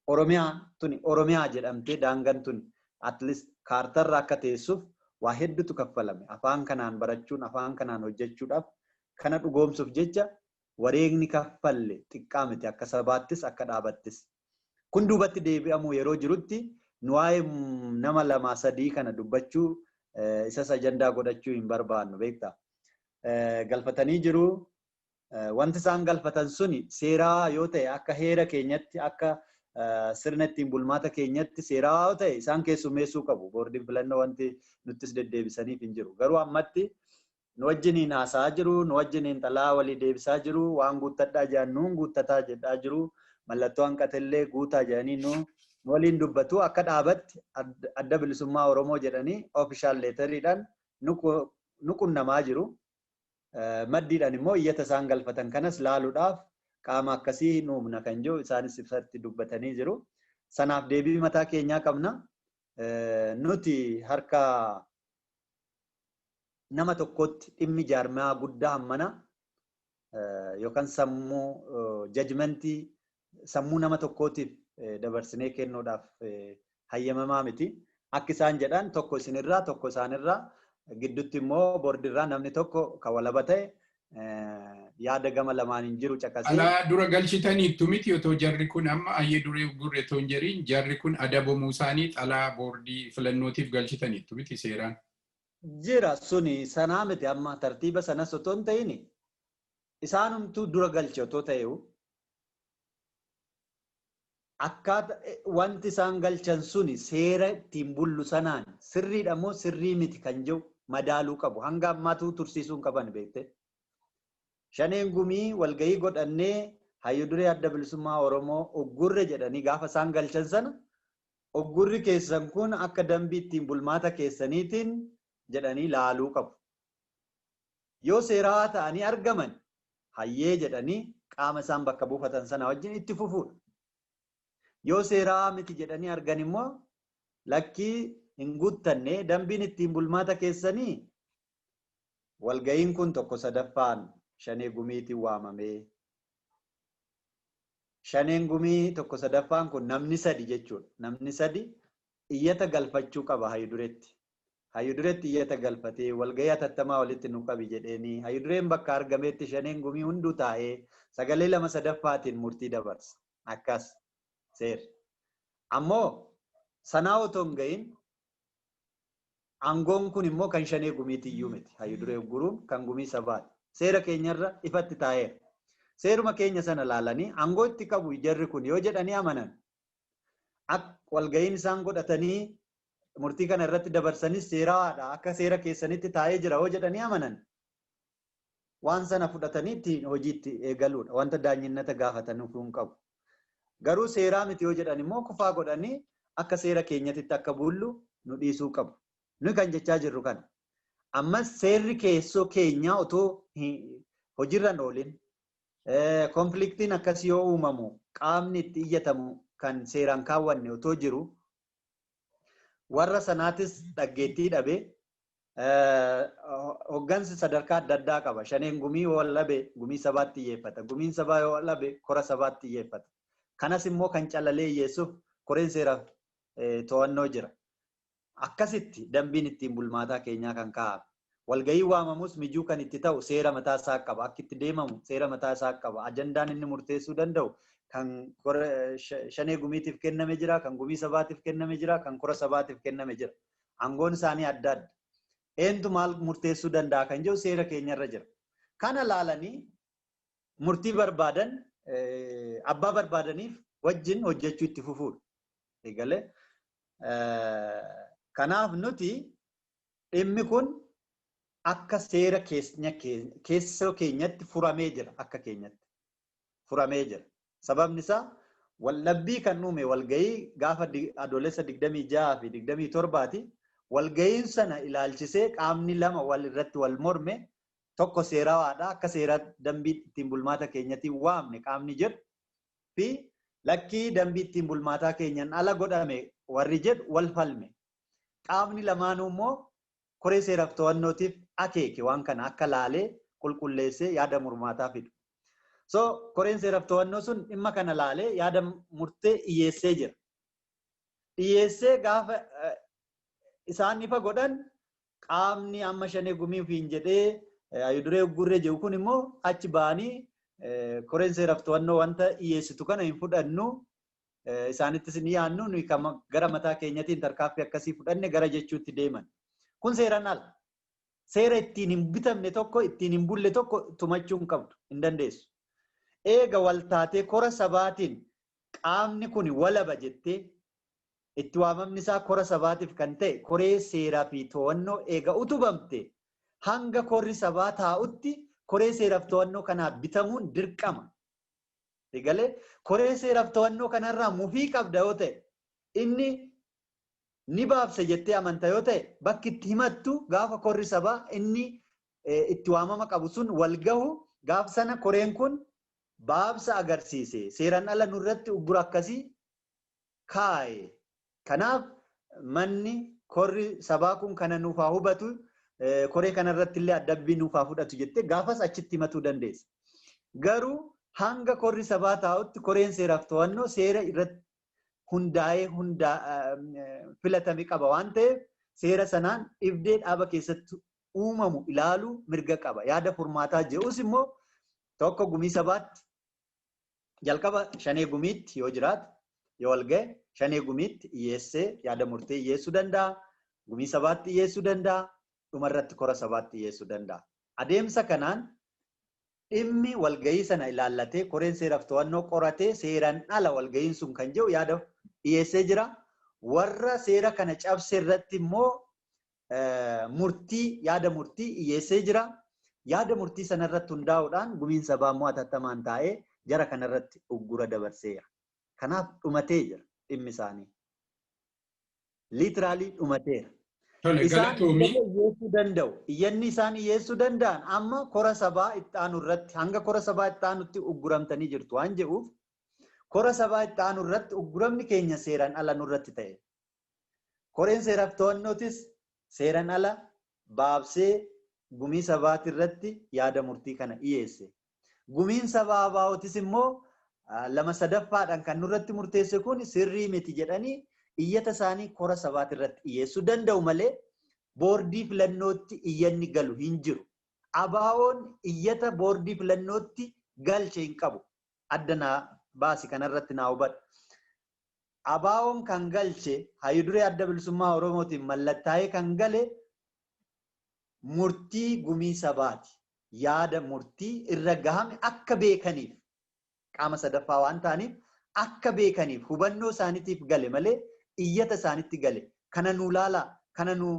Oromiyaa tuni Oromiyaa jedhamtee daangaan tun at least kaartarra akka teessuuf waa hedduutu kaffalame. Afaan kanaan barachuun, afaan kanaan hojjechuudhaaf kana dhugoomsuuf jecha wareegni kaffalle xiqqaa miti akka sabaattis akka dhaabattis. Kun duubatti deebi'amu yeroo jirutti nu waa'ee nama lama sadii kana dubbachuu isas ajandaa godhachuu hin barbaannu beektaa. Galfatanii jiru. Wanti isaan galfatan suni seeraa yoo ta'e akka heera keenyatti akka sirna ittiin bulmaata keenyatti seeraa yoo ta'e isaan keessummeessuu qabu. Boordiin filannoo wanti nuttis deddeebisaniif hin jiru. Garuu ammatti nu wajjiniin haasa'aa jiru, nu wajjiniin xalaa walii deebisaa jiru, waan guuttadhaa jedhan nuun guuttataa jedhaa jiru, mallattoo hanqatellee guutaa jedhanii nu waliin dubbatu akka dhaabatti adda bilisummaa Oromoo jedhanii official letteriidhaan nu qunnamaa jiru. Maddiidhaan immoo iyyata isaan galfatan kanas laaluudhaaf qaama akkasii hin uumna kan jiru isaanis ibsatti dubbatanii jiru. Sanaaf deebii mataa keenyaa qabna. Nuti harka nama tokkotti dhimmi jaarmaa guddaa hammana yookaan sammuu judgmentii sammuu nama tokkootiif dabarsinee kennuudhaaf hayyamamaa miti. Akka isaan jedhan tokko isinirraa tokko isaanirraa gidduutti immoo boordirraa namni tokko kan walaba ta'e yaada gama lamaan hin jiru caqasee. Alaa dura galchitaniittu miti otoo jarri kun amma ayyee duree gurre otoo hin jeriin jarri kun adabamuu isaanii xalaa boordii filannootiif galchitaniittu miti seeraan. Jira suni sanaa miti amma tartiiba sanas otoo hin ta'in isaanumtuu dura galche otoo ta'eewu akkaata wanti isaan galchan suni seera ittiin bullu sanaan sirriidha moo sirrii miti kan jiru madaaluu qabu. Hanga ammaatu tursiisuu hin qaban beekte. Shaneen gumii walgahii godhannee hayyu duree adda bilisummaa Oromoo uggurre jedhanii gaafa isaan galchan sana uggurri keessan kun akka dambii ittiin bulmaata keessaniitiin jedhanii laaluu qabu. Yoo seeraa ta'anii argaman hayyee jedhanii qaama isaan bakka buufatan sana wajjin itti fufuudha. Yoo seeraa miti jedhanii argan immoo lakkii hin guuttanne dambiin ittiin bulmaata keessanii walgahiin kun tokko sadaffaan shanee gumiitiin waamamee shaneen gumii tokko sadaffaan kun namni sadi jechuudha. Namni sadi iyyata galfachuu qaba hayyu dureetti. Hayyu dureetti iyyata galfatee walgahii hatattamaa walitti nu qabi jedheenii hayyu dureen bakka argametti shaneen gumii hunduu taa'ee sagalee lama sadaffaatiin murtii dabarsa. Akkas seera. Ammoo sanaa otoo hin gahin aangoon kun immoo kan shanee gumiitiyyuu miti. Hayyu duree guruun kan gumii sabaati. Seera keenyarra ifatti taa'eera. Seeruma keenya sana laalanii aangoo itti qabu jarri kun yoo jedhanii amanan walgahiin isaan godhatanii murtii kana irratti dabarsanis seeraadha akka seera keessanitti taa'ee jira yoo jedhanii amanan waan sana fudhatanii ittiin hojiitti eegaluudha. Wanta daanyinnata gaafatanii hin qabu. Garuu seeraa miti yoo jedhan immoo kufaa godhanii akka seera keenyatti akka bullu nu dhiisuu qabu. Nuyi kan jechaa jirru kana. Ammas seerri keessoo keenyaa otoo hojiirra hin oolin konfliktiin akkasii yoo uumamu qaamni itti iyyatamu kan seeraan kaawwanne otoo jiru warra sanaatis dhaggeettii dhabee hoggansi sadarkaa adda addaa qaba. Shaneen gumii yoo labe gumii sabaatti xiyyeeffata. Gumiin sabaa yoo labe kora sabaatti xiyyeeffata. Kanas immoo kan calalee hiyyeessuuf koreen seeraaf to'annoo jira. Akkasitti dambiin ittiin bulmaataa keenyaa kan kaa'ame. Walgahii waamamus mijuu kan itti ta'u seera mataa isaa qaba. Akka itti deemamu seera mataa isaa qaba. Ajandaan inni murteessuu danda'u kan shanee gumiitiif kenname jira, kan gumii sabaatiif kenname jira, kan kora sabaatiif kenname jira. Aangoon isaanii adda adda. Eentu maal murteessuu danda'a kan jedhu seera keenyarra jira. Kana laalanii murtii barbaadan abbaa barbaadaniif wajjin hojjechuu itti fufuudha. Egalee kanaaf nuti dhimmi kun akka seera keessoo keenyatti furamee jira akka keenyatti furamee jira. Sababni isaa waldhabbii kan uume walgahii gaafa adoolessa 26 fi 27ti. Walgahiin sana ilaalchisee qaamni lama wal irratti wal morme Tokko seerawaadha akka seera dambii ittiin bulmaata keenyatiin waamne qaamni jedhu fi lakkii dambii ittiin bulmaataa keenyan ala godhame warri jedhu wal falme. Qaamni lamaanuu immoo koree seeraaf to'annootiif akeeke waan kana akka laalee qulqulleessee yaada murmaataa fidu. So koreen seeraaf to'annoo sun dhimma kana laalee yaada murtee dhiyeessee jira. Dhiyeessee gaafa isaan ifa godhan qaamni amma shanee gumii ofiin jedhee hayyuduree uggurree jiru kun immoo achi ba'anii koreen seeraaf to'annoo wanta dhiyeessitu kana hin fudhannu isaanittis ni yaannu nuyi gara mataa keenyatiin tarkaaffii akkasii fudhanne gara jechuutti deeman. Kun seeraan ala. Seera ittiin hin bitamne tokko ittiin hin bulle tokko tumachuu hin qabdu hin dandeessu. Eega waltaatee kora sabaatiin qaamni kun walaba jettee itti waamamni isaa kora sabaatiif kan ta'e koree seeraa fi to'annoo eega utubamte hanga korri sabaa taa'utti koree seeraaf to'annoo kanaaf bitamuun dirqama. Egalee koree seeraaf to'annoo kanarraa mufii qabda yoo ta'e inni ni baabsa jettee amanta yoo ta'e bakki itti himattu gaafa korri sabaa inni itti waamama qabu sun wal gahu gaaf sana koreen kun baabsa agarsiise seeraan ala nurratti uggura akkasii kaa'e. Kanaaf manni korri sabaa kun kana nuuf haa hubatu koree kanarratti illee adabbii nuuf haa fudhatu jettee gaafas achitti himatuu dandeessa. Garuu hanga korri sabaa taa'utti koreen seeraaf to'annoo seera irratti hundaa'ee filatame qaba waan ta'eef seera sanaan dhibdee dhaaba keessatti uumamu ilaaluu mirga qaba. Yaada furmaataa jedhus immoo tokko gumii sabaatti jalqaba shanee gumiitti yoo jiraate yoo wal ga'e shanee gumiitti dhiyeessee yaada murtee dhiyeessuu danda'a. Gumii sabaatti dhiyeessuu danda'a. Dhumarratti kora sabaatti dhiyeessuu danda'a. Adeemsa kanaan dhimmi walgahii sana ilaallatee koreen seeraaf to'annoo qoratee seeraan ala walgahiin sun kan jedhu yaada dhiyeessee jira. Warra seera kana cabse irratti immoo murtii yaada murtii dhiyeessee jira. Yaada murtii sanarratti hundaa'uudhaan gumiin sabaa immoo hatattamaan taa'ee jara kanarratti uggura dabarseera. Kanaaf dhumatee jira dhimmi isaanii. Liitiraalii dhumateera. Isaan dhiyeessuu danda'u. Iyyanni isaan dhiyeessuu danda'an amma kora sabaa itti aanu irratti hanga kora sabaa itti aanutti ugguramtanii jirtu waan jedhuuf kora sabaa itti aanu irratti ugguramni keenya seeraan ala nurratti ta'e. Koreen seeraaf to'annootis seeraan ala baabsee gumii sabaati irratti yaada murtii kana dhiyeesse. Gumiin sabaa baa'otis immoo lama sadaffaadhaan kan nurratti murteesse kun sirrii miti jedhanii iyyata isaanii kora sabaati irratti dhiyeessuu danda'u malee boordii filannootti iyyanni galu hin jiru. ABO'n iyyata boordii filannootti galche hin qabu. Adda naa baasi kanarratti naa hubadhu. ABO'n kan galche hayyuduree adda bilisummaa Oromootiin mallattaa'ee kan gale murtii gumii sabaati. Yaada murtii irra gahame akka beekaniif qaama sadaffaa waan ta'aniif akka beekaniif hubannoo isaaniitiif gale malee iyyata isaanitti gale. Kana nuu laalaa, kana nuu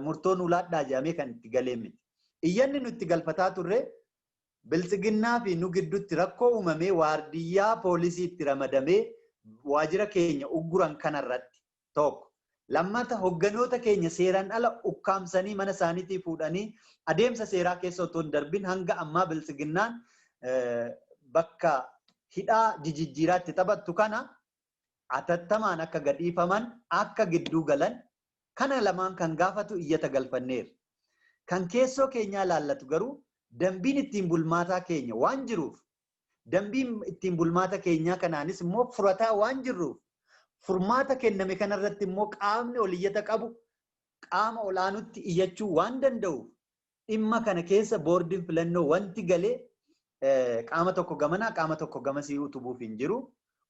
murtoo nuu laadhaa jedhamee kan itti galee miti. Iyyanni nutti galfataa turre biltsiginnaa fi nu gidduutti rakkoo uumamee waardiyyaa poolisii itti ramadamee waajjira keenya ugguran kanarratti tokko. Lammata hogganoota keenya seeraan ala ukkaamsanii mana isaaniitii fuudhanii adeemsa seeraa keessa otoo hin darbin hanga ammaa biltsiginnaan bakka hidhaa jijjiiraatti taphattu kana atattamaan akka gadhiifaman akka gidduu galan kana lamaan kan gaafatu iyyata galfanneerra. Kan keessoo keenyaa laallatu garuu dambiin ittiin bulmaataa keenya waan jiruuf dambiin ittiin bulmaata keenyaa kanaanis immoo furataa waan jirruuf furmaata kenname kanarratti immoo qaamni ol iyyata qabu qaama olaanutti iyyachuu waan danda'uuf dhimma kana keessa boordiin filannoo wanti galee qaama tokko gamanaa qaama tokko gamasii utubuuf hin jiru.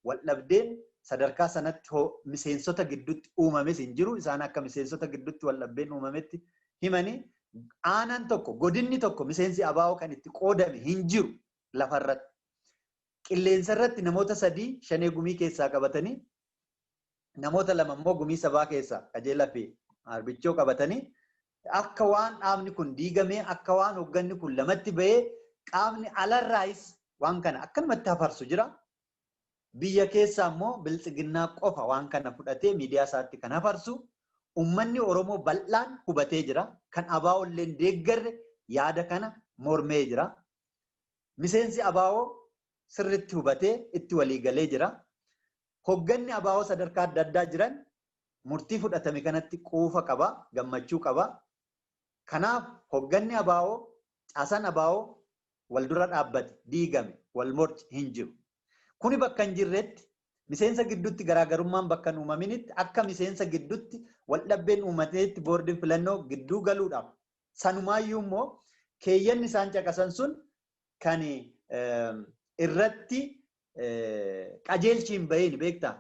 Waldhabdeen sadarkaa sanatti miseensota gidduutti uumames hin jiru. Isaan akka miseensota gidduutti waldhabdeen uumametti himanii aanaan tokko godinni tokko miseensi ABO kan itti qoodame hin jiru lafarratti. Qilleensa irratti namoota sadii shanee gumii keessaa qabatanii namoota lama immoo gumii sabaa keessaa qajeelaa fi arbichoo qabatanii akka waan dhaabni kun diigamee akka waan hogganni kun lamatti bahee qaamni alarraayis waan kana akkanumatti hafarsu jira. Biyya keessaa immoo biltsiginnaa qofa waan kana fudhatee miidiyaa isaatti kan hafarsu uummanni Oromoo bal'aan hubatee jira. Kan ABO illee deeggarre yaada kana mormee jira. Miseensi ABO sirriitti hubatee itti walii galee jira. Hogganni ABO sadarkaa adda addaa jiran murtii fudhatame kanatti quufa qaba, gammachuu qaba. Kanaaf hogganni ABO, caasaan ABO wal dura dhaabbate, diigame, wal morce hin jiru. Kuni bakka hin jirretti, miseensa gidduutti garaagarummaan bakka hin uumaminitti, akka miseensa gidduutti wal dhabbeen uumateetti boordiin filannoo gidduu galuudhaaf, sanumaayyuu immoo keeyyanni isaan caqasan sun kan irratti qajeelchi hin bahin beektaa.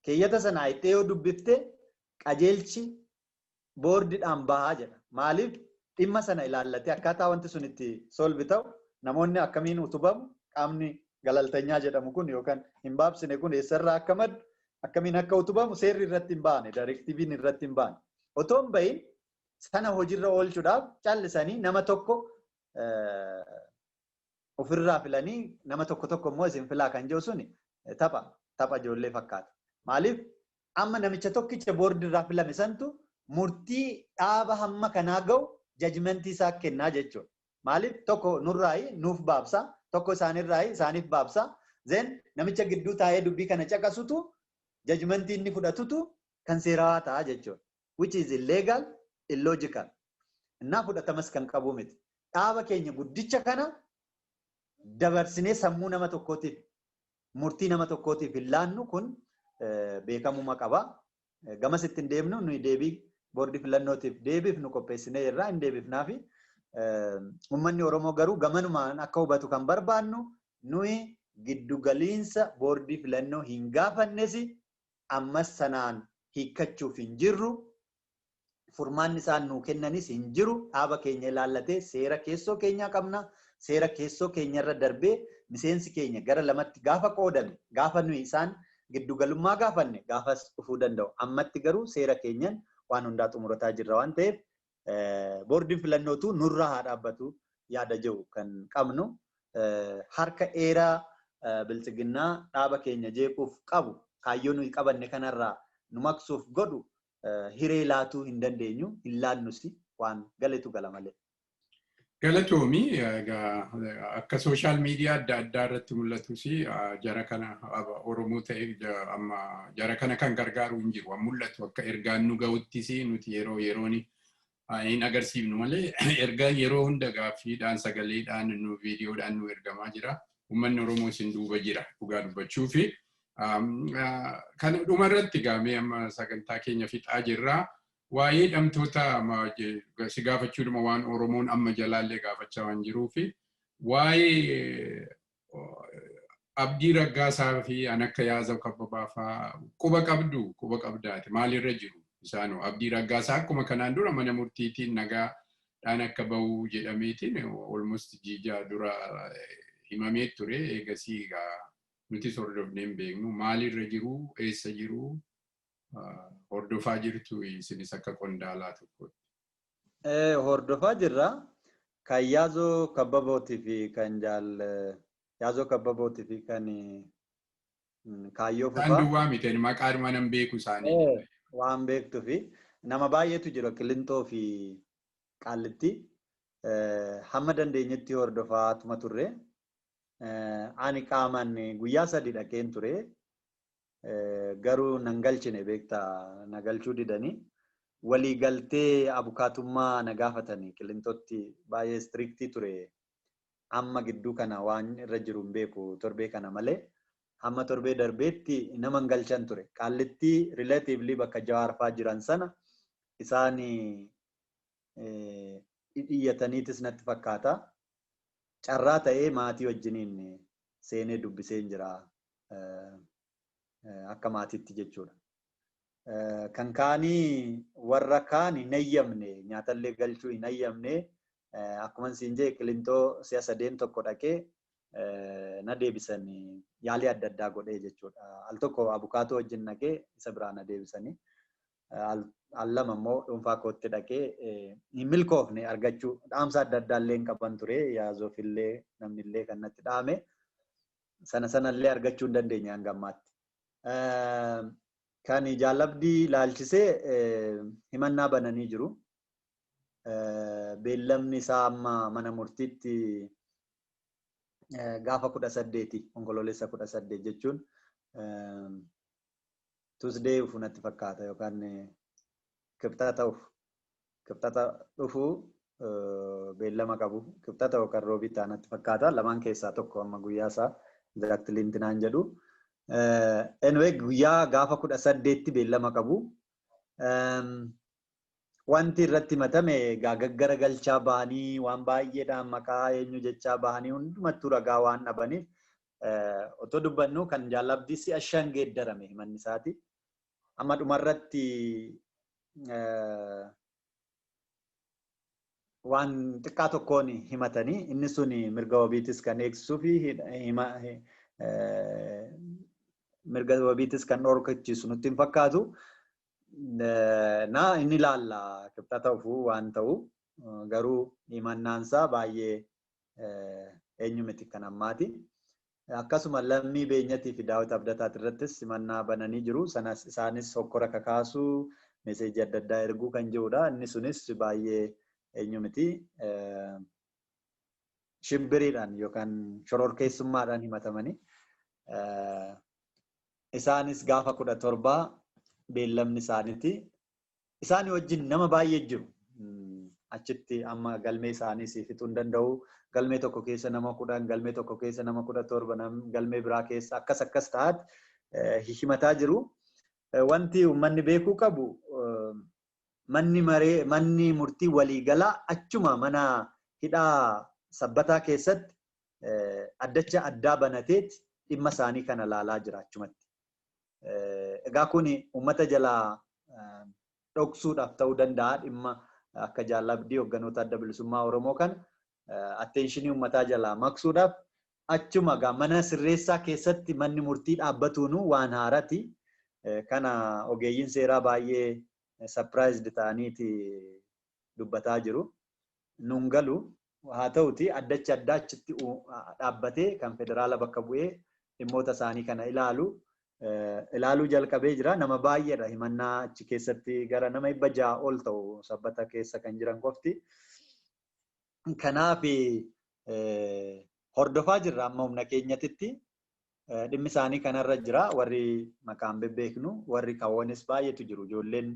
Keeyyata sana ittee yoo dubbifte qajeelchi boordiidhaan bahaa jedha. Maaliif dhimma sana ilaallatee akkaataa wanti sun itti solve ta'u, namoonni akkamiin utubamu, qaamni galaltanyaa jedhamu kun yookaan hin baabsine kun eessarraa akka maddu, akkamiin akka utubamu seerri irratti hin baane, directiveiin irratti hin baane. Otoo hin bahin sana hojiirra oolchuudhaaf callisanii nama tokko ofirraa filanii, nama tokko tokko immoo isin filaa kan jiru suni tapha ijoollee fakkaata. Maaliif amma namicha tokkicha boordiirraa filame santu murtii dhaaba hamma kanaa ga'u judgmentii isaa kennaa jechuudha. Maaliif tokko nurraayi nuuf baabsa, tokko isaanirraayi isaaniif baabsa. Then namicha gidduu taa'ee dubbii kana caqasutu judgmentii inni fudhatutu kan seerawaa ta'a jechuudha. Which is illegal, illogical. Innaa fudhatamas kan qabu miti. Dhaaba keenya guddicha kana dabarsinee sammuu nama tokkootiif, murtii nama tokkootiif hin laannu, kun beekamuma qaba. Gamas ittiin deemnu, nuyi deebii boordii filannootiif deebiif nu qopheessinee irraa hin deebifnaafi. Uummanni Oromoo garuu gamanumaan akka hubatu kan barbaannu, nuyi giddugaliinsa boordii filannoo hin gaafannes, ammas sanaan hiikkachuuf hin jirru. Furmaanni isaan nuu kennanis hin jiru. Dhaaba keenya ilaallatee seera keessoo keenyaa qabna. Seera keessoo keenyarra darbee miseensi keenya gara lamatti gaafa qoodame, gaafa nuyi isaan giddugalummaa gaafanne, gaafas dhufuu danda'u. Ammatti garuu seera keenyan waan hundaa xumurataa jirra waan ta'eef, boordiin filannootu nurraa haa dhaabbatu yaada jiru kan qabnu. Harka dheeraa biltsiginnaa dhaaba keenya jeequuf qabu, kaayyoo nuyi qabanne kanarraa nu maqsuuf godhu hiree laatuu hin dandeenyu, hin laannus, waan galetu gala malee. Galatoomi. Akka social media adda addaa irratti mul'atus jara kana Oromoo ta'e amma jara kana kan gargaaru hin jiru. Mul'atu akka ergaan nu ga'uttis nuti yeroo yeroon hin agarsiifnu malee, ergaan yeroo hunda gaaffiidhaan, sagaleedhaan, nu viidiyoodhaan nu ergamaa jira. Uummanni Oromoo isin duuba jira dhugaa dubbachuu fi kan dhumarratti gaamee amma sagantaa keenya fixaa jirra. Waa'ee hidhamtoota si gaafachuudhuma, waan Oromoon amma jalaallee gaafachaa waan jiruu fi waa'ee Abdii Raggaasaa fi an akka Yaazoo Kabbabaa fa'aa quba qabdu, quba qabdaati, maalirra jiru isaanoo? Abdii Raggaasaa akkuma kanaan dura mana murtiitiin nagaadhaan akka bahu jedhameetiin almost jiijaa dura himamee ture. Eegasii egaa nutis hordofnee hin beeknu. Maalirra jiru? Eessa jiru? Hordofaa jirtu isinis akka qondaalaa tokkotti? Hordofaa jirra. Kan Yaazoo Kabbabootii fi kan Jaal Yaazoo Kabbabootii fi kan Kaayyoo Fufaa. Isaan duwwaa miti, maqaadhuma nan beeku isaanii. Waan beektuu fi nama baay'eetu jira Qilintoo fi Qaallitti. Hamma dandeenyetti hordofaatuma turre. Ani qaamaan guyyaa 3 dhaqeen ture. Garuu nan galchine beektaa, na galchuu didanii. Walii galtee abukaatummaa na gaafatanii Qilintootti baay'ee strictii ture. Amma gidduu kana waan irra jiru hin beeku torbee kana malee. Hamma torbee darbeetti nama hin galchan ture. Qaallitti relatively bakka Jawaar fa'aa jiran sana isaan dhiyyataniitis natti fakkaata. Carraa ta'ee maatii wajjiniin seenee dubbisee jira. Akka maatiitti jechuudha. Kan kaanii warra kaan hin ayyamne, nyaatallee galchuu hin ayyamne. Akkuma siin jee Qilintoo si'a sadeen tokko dhaqee na deebisan, yaalii adda addaa godhee jechuudha. Al tokko abukaatoo wajjin dhaqee isa biraa na deebisanii. Al lama immoo dhuunfaa kootti dhaqee hin milkoofne argachuu. Dhaamsa adda addaa illee hin qaban ture, Yaazoofillee namni illee kan natti dhaame sana sanallee argachuu hin dandeenye hanga ammaatti. Kan Jaal Abdii ilaalchisee himannaa bananii jiru. Beellamni isaa amma mana murtiitti gaafa 18, Onkoloolessa 18 jechuun Tuesday dhufu natti fakkaata, yookaan Kibxata dhufu. Kibxata dhufu beellama qabu. Kibxata yookaan Roobii ta'a natti fakkaata. Lamaan keessaa tokko, amma guyyaa isaa exactly intinaan jedhu. Anyway, guyyaa gaafa 18tti beellama qabu. Wanti irratti himatame egaa gaggara galchaa bahanii, waan baay'eedhaan maqaa eenyu jechaa bahanii, hundumattuu ragaa waan dhabaniif, otoo dubbannu kan Jaal Abdii si'a 5 geeddarame himanni isaati. Amma dhumarratti waan xiqqaa tokkoon himatanii, inni sun mirga wabiitis kan eegsisuu fi mirga wabiitis kan dhorkachiisu nutti hin fakkaatu. Na inni ilaalla Kibxata dhufuu waan ta'u, garuu himannaansaa baay'ee eenyu miti kan ammaati. Akkasuma Lammii Beenyatii fi Daawit Abdataati irrattis himannaa bananii jiru. Sanas isaanis hokkora kakaasuu, meseejii adda addaa erguu kan jirudha. Inni sunis baay'ee eenyu miti. Shibbiriidhaan yookaan shororkeessummaadhaan himatamanii. Isaanis gaafa 17 beellamni isaaniiti. Isaanii wajjin nama baay'ee jiru. Achitti amma galmee isaanii siif fixuu hin danda'u. Galmee tokko keessa nama 10, galmee tokko keessa nama 17, galmee biraa keessa akkas akkas ta'aati himataa jiru. Wanti uummanni beekuu qabu, manni maree, manni murtii waliigalaa achuma mana hidhaa Sabbataa keessatti addacha addaa banateeti dhimma isaanii kana laalaa jira achumatti. Egaa kuni uummata jalaa dhoksuudhaaf ta'uu danda'a, dhimma akka Jaal Abdii, hogganoota Adda Bilisummaa Oromoo kana attention uummataa jalaa maqsuudhaaf achuma egaa mana sirreessaa keessatti manni murtii dhaabbatuunu waan haarati. Kana ogeeyyiin seeraa baay'ee surprised ta'aniiti dubbataa jiru. Nun galu, haa ta'uti addachi addaa achitti dhaabbatee kan federaala bakka bu'ee dhimmoota isaanii kana ilaaluu jalqabee jira. Nama baay'eedha himannaa achi keessatti, gara nama 600 ol ta'u Sabbata keessa kan jiran qofti. Kanaaf hordofaa jirra amma humna keenyatitti. Dhimmi isaanii kanarra jira. Warri maqaan bebbeeknu, warri kaawwanis baay'eetu jiru. Ijoolleen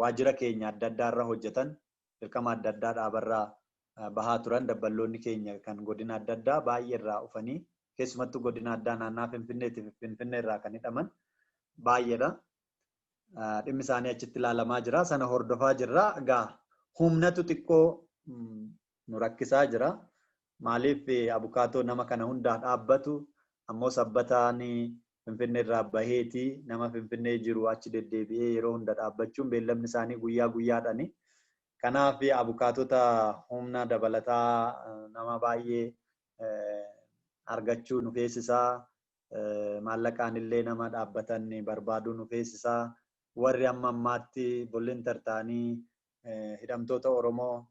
waajjira keenya adda addaarra hojjetan, dirqama adda addaa dhaabarraa bahaa turan, dabballoonni keenya kan godina adda addaa baay'ee irraa dhufanii, keessumattuu godina addaa naannaa Finfinneetii fi Finfinnee irraa kan hidhaman baay'eedha. Dhimmi isaanii achitti ilaalamaa jira. Sana hordofaa jirra. Egaa humnatu xiqqoo nu rakkisaa jira. Maaliif abukaatoo nama kana hundaa dhaabbatu ammoo Sabbataan Finfinnee irraa baheeti nama Finfinnee jiru achi deddeebi'ee yeroo hunda dhaabbachuun, beellamni isaanii guyyaa guyyaadhaani. Kanaaf abukaatota humna dabalataa nama baay'ee argachuu nu feesisaa. Maallaqaan illee nama dhaabbatan barbaaduu nu feesisaa. Warri amma ammaatti volunteer ta'anii hidhamtoota Oromoo,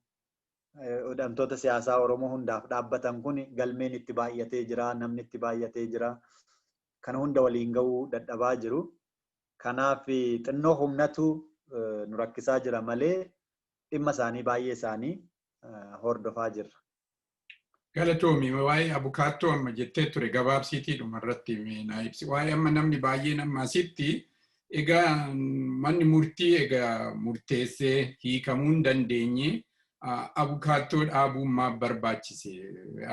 hidhamtoota siyaasaa Oromoo hundaaf dhaabbatan kun galmeen itti baay'atee jira, namni itti baay'atee jira. Kana hunda waliin gahuu dadhabaa jiru. Kanaaf xinnoo humnatu nu rakkisaa jira malee dhimma isaanii baay'ee isaanii hordofaa jirra. Galatoomi, waa'ee abukaattoo amma jettee ture gabaabsiitii dhumarratti naa ibsi. Waa'ee amma namni baay'een amma asitti egaa manni murtii egaa murteessee hiikamuu hin dandeenye, abukaattoo dhaabuun maaf barbaachise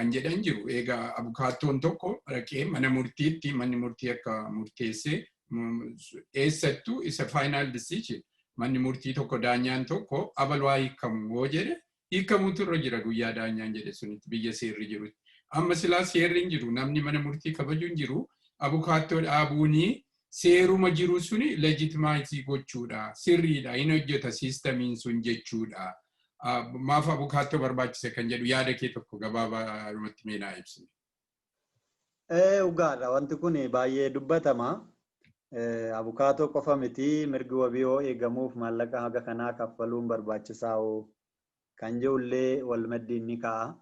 an jedhan jiru. Egaa abukaattoon tokko dhaqee mana murtiitti, manni murtii akka murteessee, eessattuu isa final decision, manni murtii tokko, daanyaan tokko abaluu hiikamu yoo jedhe, hiikamuutu irra jira guyyaa daanyaan jedhe sunitti, biyya seerri jirutti. Amma silaa seerri hin jiru, namni mana murtii kabaju hin jiru, abukaattoo dhaabuuni seeruma jiru suni legitimize gochuudha. Sirriidha, hin hojjeta systemiin sun jechuudha. Maaf abukaattoo barbaachise kan jedhu yaada kee tokko gabaabaadhumatti mee naa ibsi. Dhugaadha, wanti kun baay'ee dubbatama. Abukaatoo qofa miti, mirgi wabii yoo eegamuuf maallaqa haga kanaa kaffaluun barbaachisaa kan jedhullee wal maddiin ni ka'a.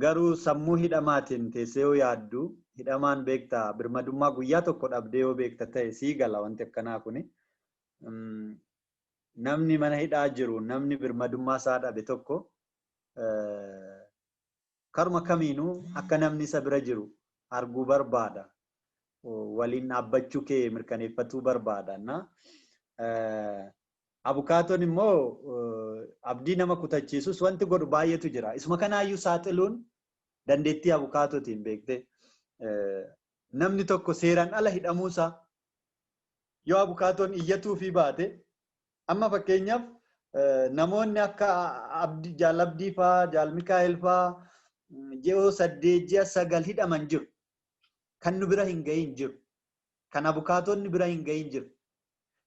Garuu sammuu hidhamaatiin teessee yoo yaaddu, hidhamaan beektaa birmadummaa guyyaa tokko dhabdee yoo beekta ta'e sii gala wanti akkanaa kuni. Namni mana hidhaa jiru, namni birmadummaa isaa dhabe tokko karuma kamiinuu akka namni isa bira jiru arguu barbaada. Waliin dhaabbachuu kee mirkaneeffatuu barbaada. Abukaatoon immoo abdii nama kutachiisus wanti godhu baay'eetu jira. Isuma kanaayyuu saaxiluun dandeettii abukaatootiin beekte. Namni tokko seeraan ala hidhamuusaa yoo abukaatoon iyyatuu fi baate, amma fakkeenyaaf namoonni akka Jaal Abdii faa, Jaal Mikaa'el faa ji'oo 8, ji'a 9 hidhaman jiru. Kan nu bira hin gahin jiru. Kan abukaatonni bira hin gahin jiru.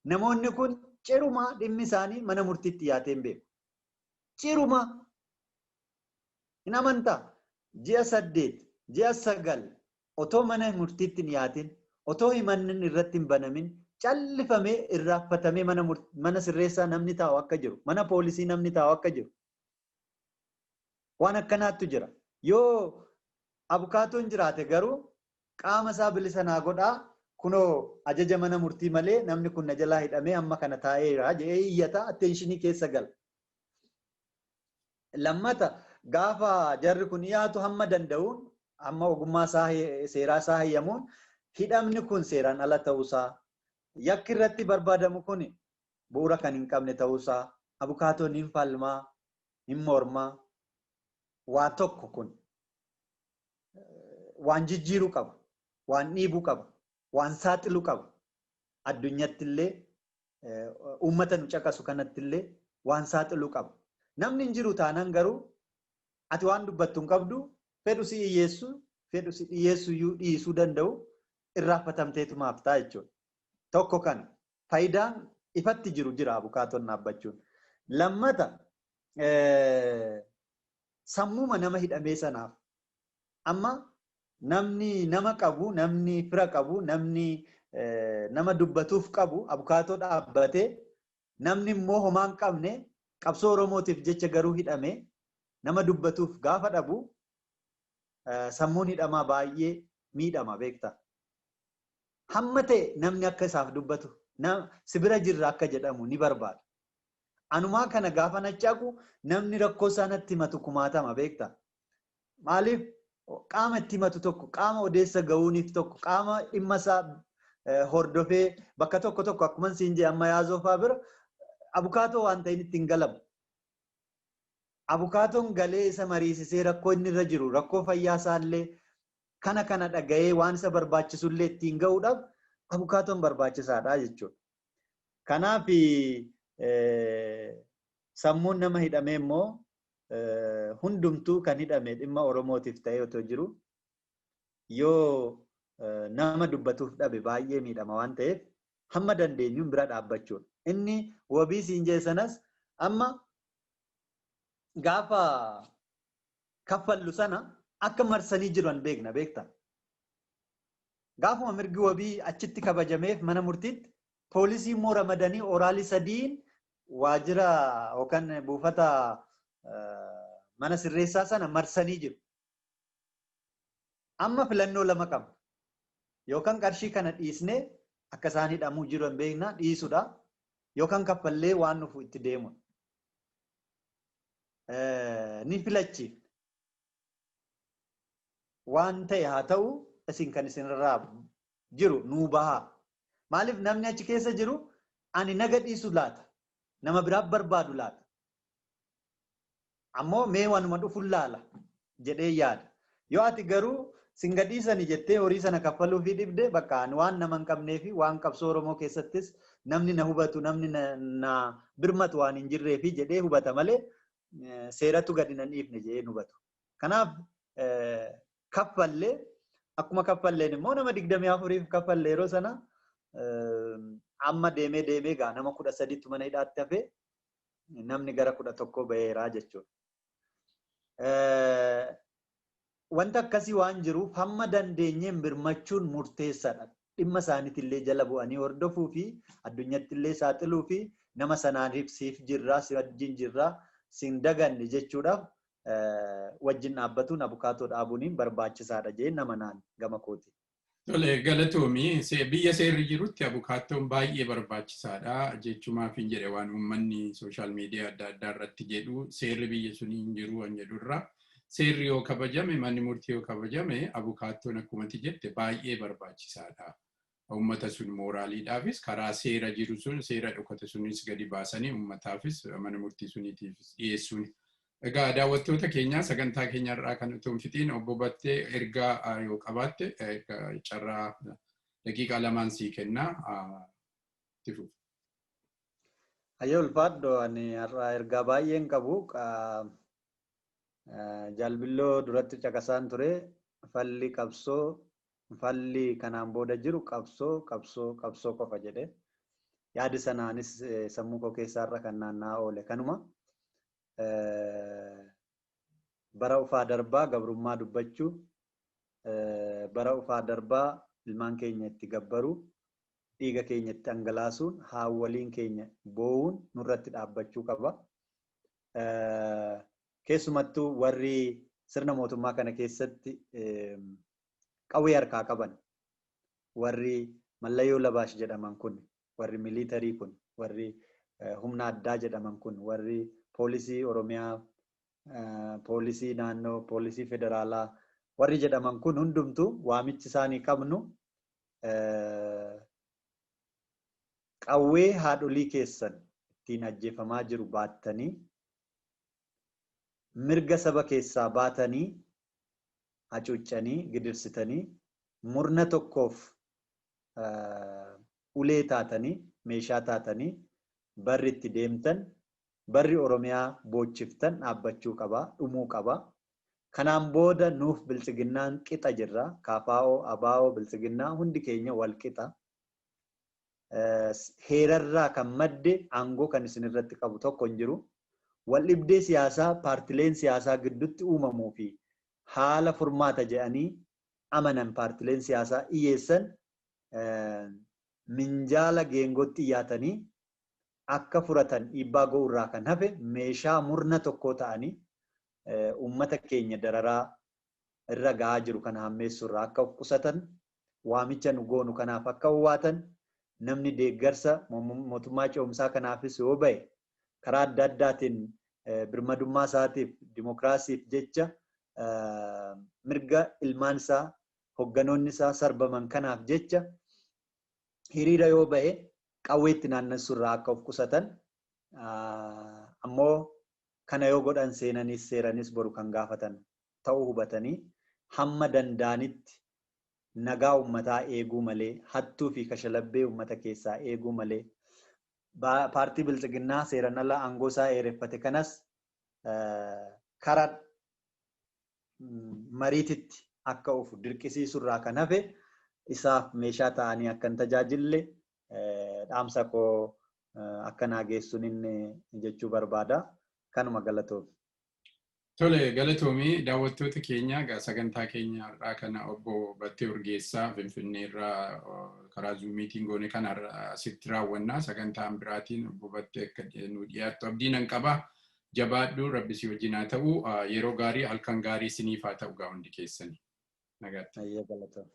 Namoonni kun cirumaa dhimmi isaanii mana murtiitti dhiyaatee hin beeku. Cirumaa hin amantaa. Ji'a 8, ji'a 9 otoo mana murtiitti hin dhiyaatin, otoo himanni irratti hin banamin, callifamee irraanfatamee mana sirreessaa namni taa'u akka jiru, mana poolisii namni taa'u akka jiru. Waan akkanaattu jira. Yoo abukaatoon jiraate garuu qaama isaa bilisa naa godhaa, kunoo ajaja mana murtii malee namni kun na jalaa hidhamee amma kana taa'eera jedhee iyyata, attention keessa gala. Lammata, gaafa jarri kun dhiyaatu hamma danda'uun, hamma ogummaa isaa seeraa isaa hayyamuun, hidhamni kun seeraan ala ta'uusaa, yakki irratti barbaadamu kun bu'uura kan hin qabne ta'uusaa abukaatoon hin falmaa, hin mormaa. Waa tokko kun waan jijjiiruu qaba, waan dhiibuu qaba, waan saaxiluu qaba. Addunyatti illee, uummata nu caqasu kanatti illee waan saaxiluu qaba. Namni hin jiru taanaan garuu ati waan dubbattu hin qabdu, fedhu si hiyyeessu, fedhu si dhiyyeessu iyyuu dhiisuu danda'u, irraanfatamteetumaaf ta'a jechuudha. Tokko kana faayidaan ifatti jiru jira abukaatoon dhaabbachuun. Lammata, sammuuma nama hidhamee sanaaf, amma namni nama qabu, namni fira qabu, namni nama dubbatuuf qabu abukaatoo dhaabbatee, namni immoo homaa hin qabne qabsoo Oromootiif jecha garuu hidhame nama dubbatuuf gaafa dhabu sammuun hidhamaa baay'ee miidhama, beektaa. Hamma ta'e namni akka isaaf dubbatu, si bira jirra akka jedhamu ni barbaada. Anumaa kana gaafa nachaaqu namni rakkoo isaa natti himatu kumaatama, beektaa. Maaliif? Qaama itti himatu tokko, qaama odeessa ga'uuniif tokko, qaama dhimma isaa hordofee bakka tokko tokko, akkuma siin jee, amma yaazoo fa'aa bira abukaatoo waan ta'in ittiin galamu. Abukaatoon galee isa mariisisee rakkoo inni irra jiru, rakkoo fayyaa isaallee kana kana dhaga'ee waan isa barbaachisullee ittiin ga'uudhaaf abukaatoon barbaachisaadha jechuudha. Kanaaf sammuun nama hidhamee immoo, hundumtuu kan hidhame dhimma Oromootiif ta'ee otoo jiru, yoo nama dubbatuuf dhabe baay'ee miidhama waan ta'eef hamma dandeenyuun bira dhaabbachuudha. Inni wabii siin jee sanas amma gaafa kaffallu sana akka marsanii jiran beekna, beekta. Gaafuma mirgi wabii achitti kabajameef mana murtiitti poolisii immoo ramadanii oraalii sadiin waajjira yookaan buufata mana sirreessaa sana marsanii jiru. Amma filannoo lama qabna. Yookaan qarshii kana dhiisnee akka isaan hidhamuu jiran beekna dhiisudha. Yookaan kaffallee waan nufu itti deemudha. Ni filachiifne. Waan ta'e haa ta'u, isin kan isinirraa jiru nuu bahaa. Maaliif? Namni achi keessa jiru ani naga dhiisu laata? Nama biraaf barbaadu laata? Ammoo mee waanuma dhufu laala jedhee yaada. Yoo ati garuu sin gadhiisani jettee horii sana kaffaluufii dhibde, bakka ani waan nama hin qabnee fi waan qabsoo Oromoo keessattis namni na hubatu, namni na birmatu waan hin jirree fi jedhee hubata malee seeratu gadi nan dhiifne jedhee hin hubatu. Kanaaf kaffallee, akkuma kaffalleen immoo nama 24f kaffallee yeroo sana, amma deemee deemee gaa nama 13ttu mana hidhaatti hafee, namni gara 11 baheeraa jechuudha. Wanta akkasii waan jiruuf hamma dandeenyeen birmachuun murteessaadha. Dhimma isaaniitillee jala bu'anii hordofuu fi addunyattillee saaxiluu fi nama sanaaniif siif jirraa, si wajjin jirraa, sin daganne jechuudhaaf wajjin dhaabbatuun abukaatoo dhaabuun barbaachisaadha jee nama naan gama kooti. Tole, galatoomii. Biyya seerri jirutti abukaattoon baay'ee barbaachisaadha jechumaaf hin jedhe. Waan uummanni social media adda addaa irratti jedhu, seerri biyya sunii hin jiru waan jedhurra, seerri yoo kabajame, manni murtii yoo kabajame, abukaattoon akkumatti jette baay'ee barbaachisaadha. Uummata sun mooraaliidhaafis, karaa seera jiru sun, seera dhokate sunis gadi baasanii uummataafis mana murtii suniitiifis dhiyeessuun. Egaa daawwattoota keenya, sagantaa keenya irraa kan utuu hin fixiin, obbo Battee, ergaa yoo qabaatte carraa daqiiqaa 2n sii kennaa, itti fufu. Hayyee, ulfaadho. Ani har'a ergaa baay'een qabu. Jaalbilloo duratti caqasaan ture, falli qabsoo, falli kanaan booda jiru qabsoo, qabsoo, qabsoo qofa jedhe. Yaadi sanaanis sammuu koo keessaarra kan naanna'aa oole kanuma. Bara ufaa darbaa gabrummaa dubbachuu, bara ufaa darbaa ilmaan keenya itti gabbaruu, dhiiga keenya itti dhangalaasuun, haawwaliin keenya boo'uun nurratti dhaabbachuu qaba. Keessumattuu warri sirna mootummaa kana keessatti qawwee harkaa qaban, warri mallayyoo labaash jedhaman kun, warri militarii kun, warri humna addaa jedhaman kun, warri poolisii Oromiyaa, poolisii naannoo, poolisii federaalaa warri jedhaman kun hundumtuu, waamichi isaanii qabnu, qawwee haadholii keessan ittiin ajjeefamaa jiru baattanii, mirga saba keessaa baatanii hacuuccanii gidirsitanii, murna tokkoof ulee taatanii, meeshaa taatanii barri itti deemtan, barri Oromiyaa boochiftan dhaabbachuu qaba, dhumuu qaba. Kanaan booda nuuf biltsiginnaan qixa jirra. KFO, ABO, biltsiginnaa hundi keenya wal qixa. Heerarraa kan madde aangoo kan isin irratti qabu tokko hin jiru. Wal dhibdee siyaasaa paartileen siyaasaa gidduutti uumamuu fi haala furmaata jedhanii amanan paartileen siyaasaa dhiyyeessan minjaala geengootti dhiyaatanii akka furatan dhiibbaa go'urraa kan hafe, meeshaa murna tokkoo ta'anii uummata keenya dararaa irra gahaa jiru kana hammeessuurraa akka of qusatan waamicha nu goonu kanaaf akka owwaatan, namni deeggarsa mootummaa ce'umsaa kanaafis yoo bahe, karaa adda addaatiin birmadummaa isaatiif, dimokiraasiif jecha, mirga ilmaan isaa hogganoonni isaa sarbaman kanaaf jecha hiriira yoo bahe, qawweetti naannessuurraa akka of qusatan, ammoo kana yoo godhan seenanis seeranis boru kan gaafatan ta'uu hubatanii, hamma danda'anitti nagaa uummataa eeguu malee, hattuu fi kashalabbee uummata keessaa eeguu malee, paartii biltsiginnaa seeran ala aangoo isaa dheereffate kanas karaa mariititti akka ofu dirqisiisurraa kan hafe, isaaf meeshaa ta'anii akka hin tajaajille dhaamsa koo akka naa geessuun inni jechuu barbaada. Kanuma, galatoom. Tole, galatoomii. Daawwattoota keenya, sagantaa keenya har'aa kana obbo Battee Urgeessaa Finfinnee irraa karaa Zoomiitiin goone kana asitti raawwannaa. Sagantaan biraatiin obbo Battee akka nu dhiyaattu abdii nan qaba. Jabaadhu, rabbi si wajjin haa ta'u. Yeroo gaarii, halkan gaarii isiniif haa ta'u gaa hundi keessanii. Nagaatti. Ayyee, galatoom.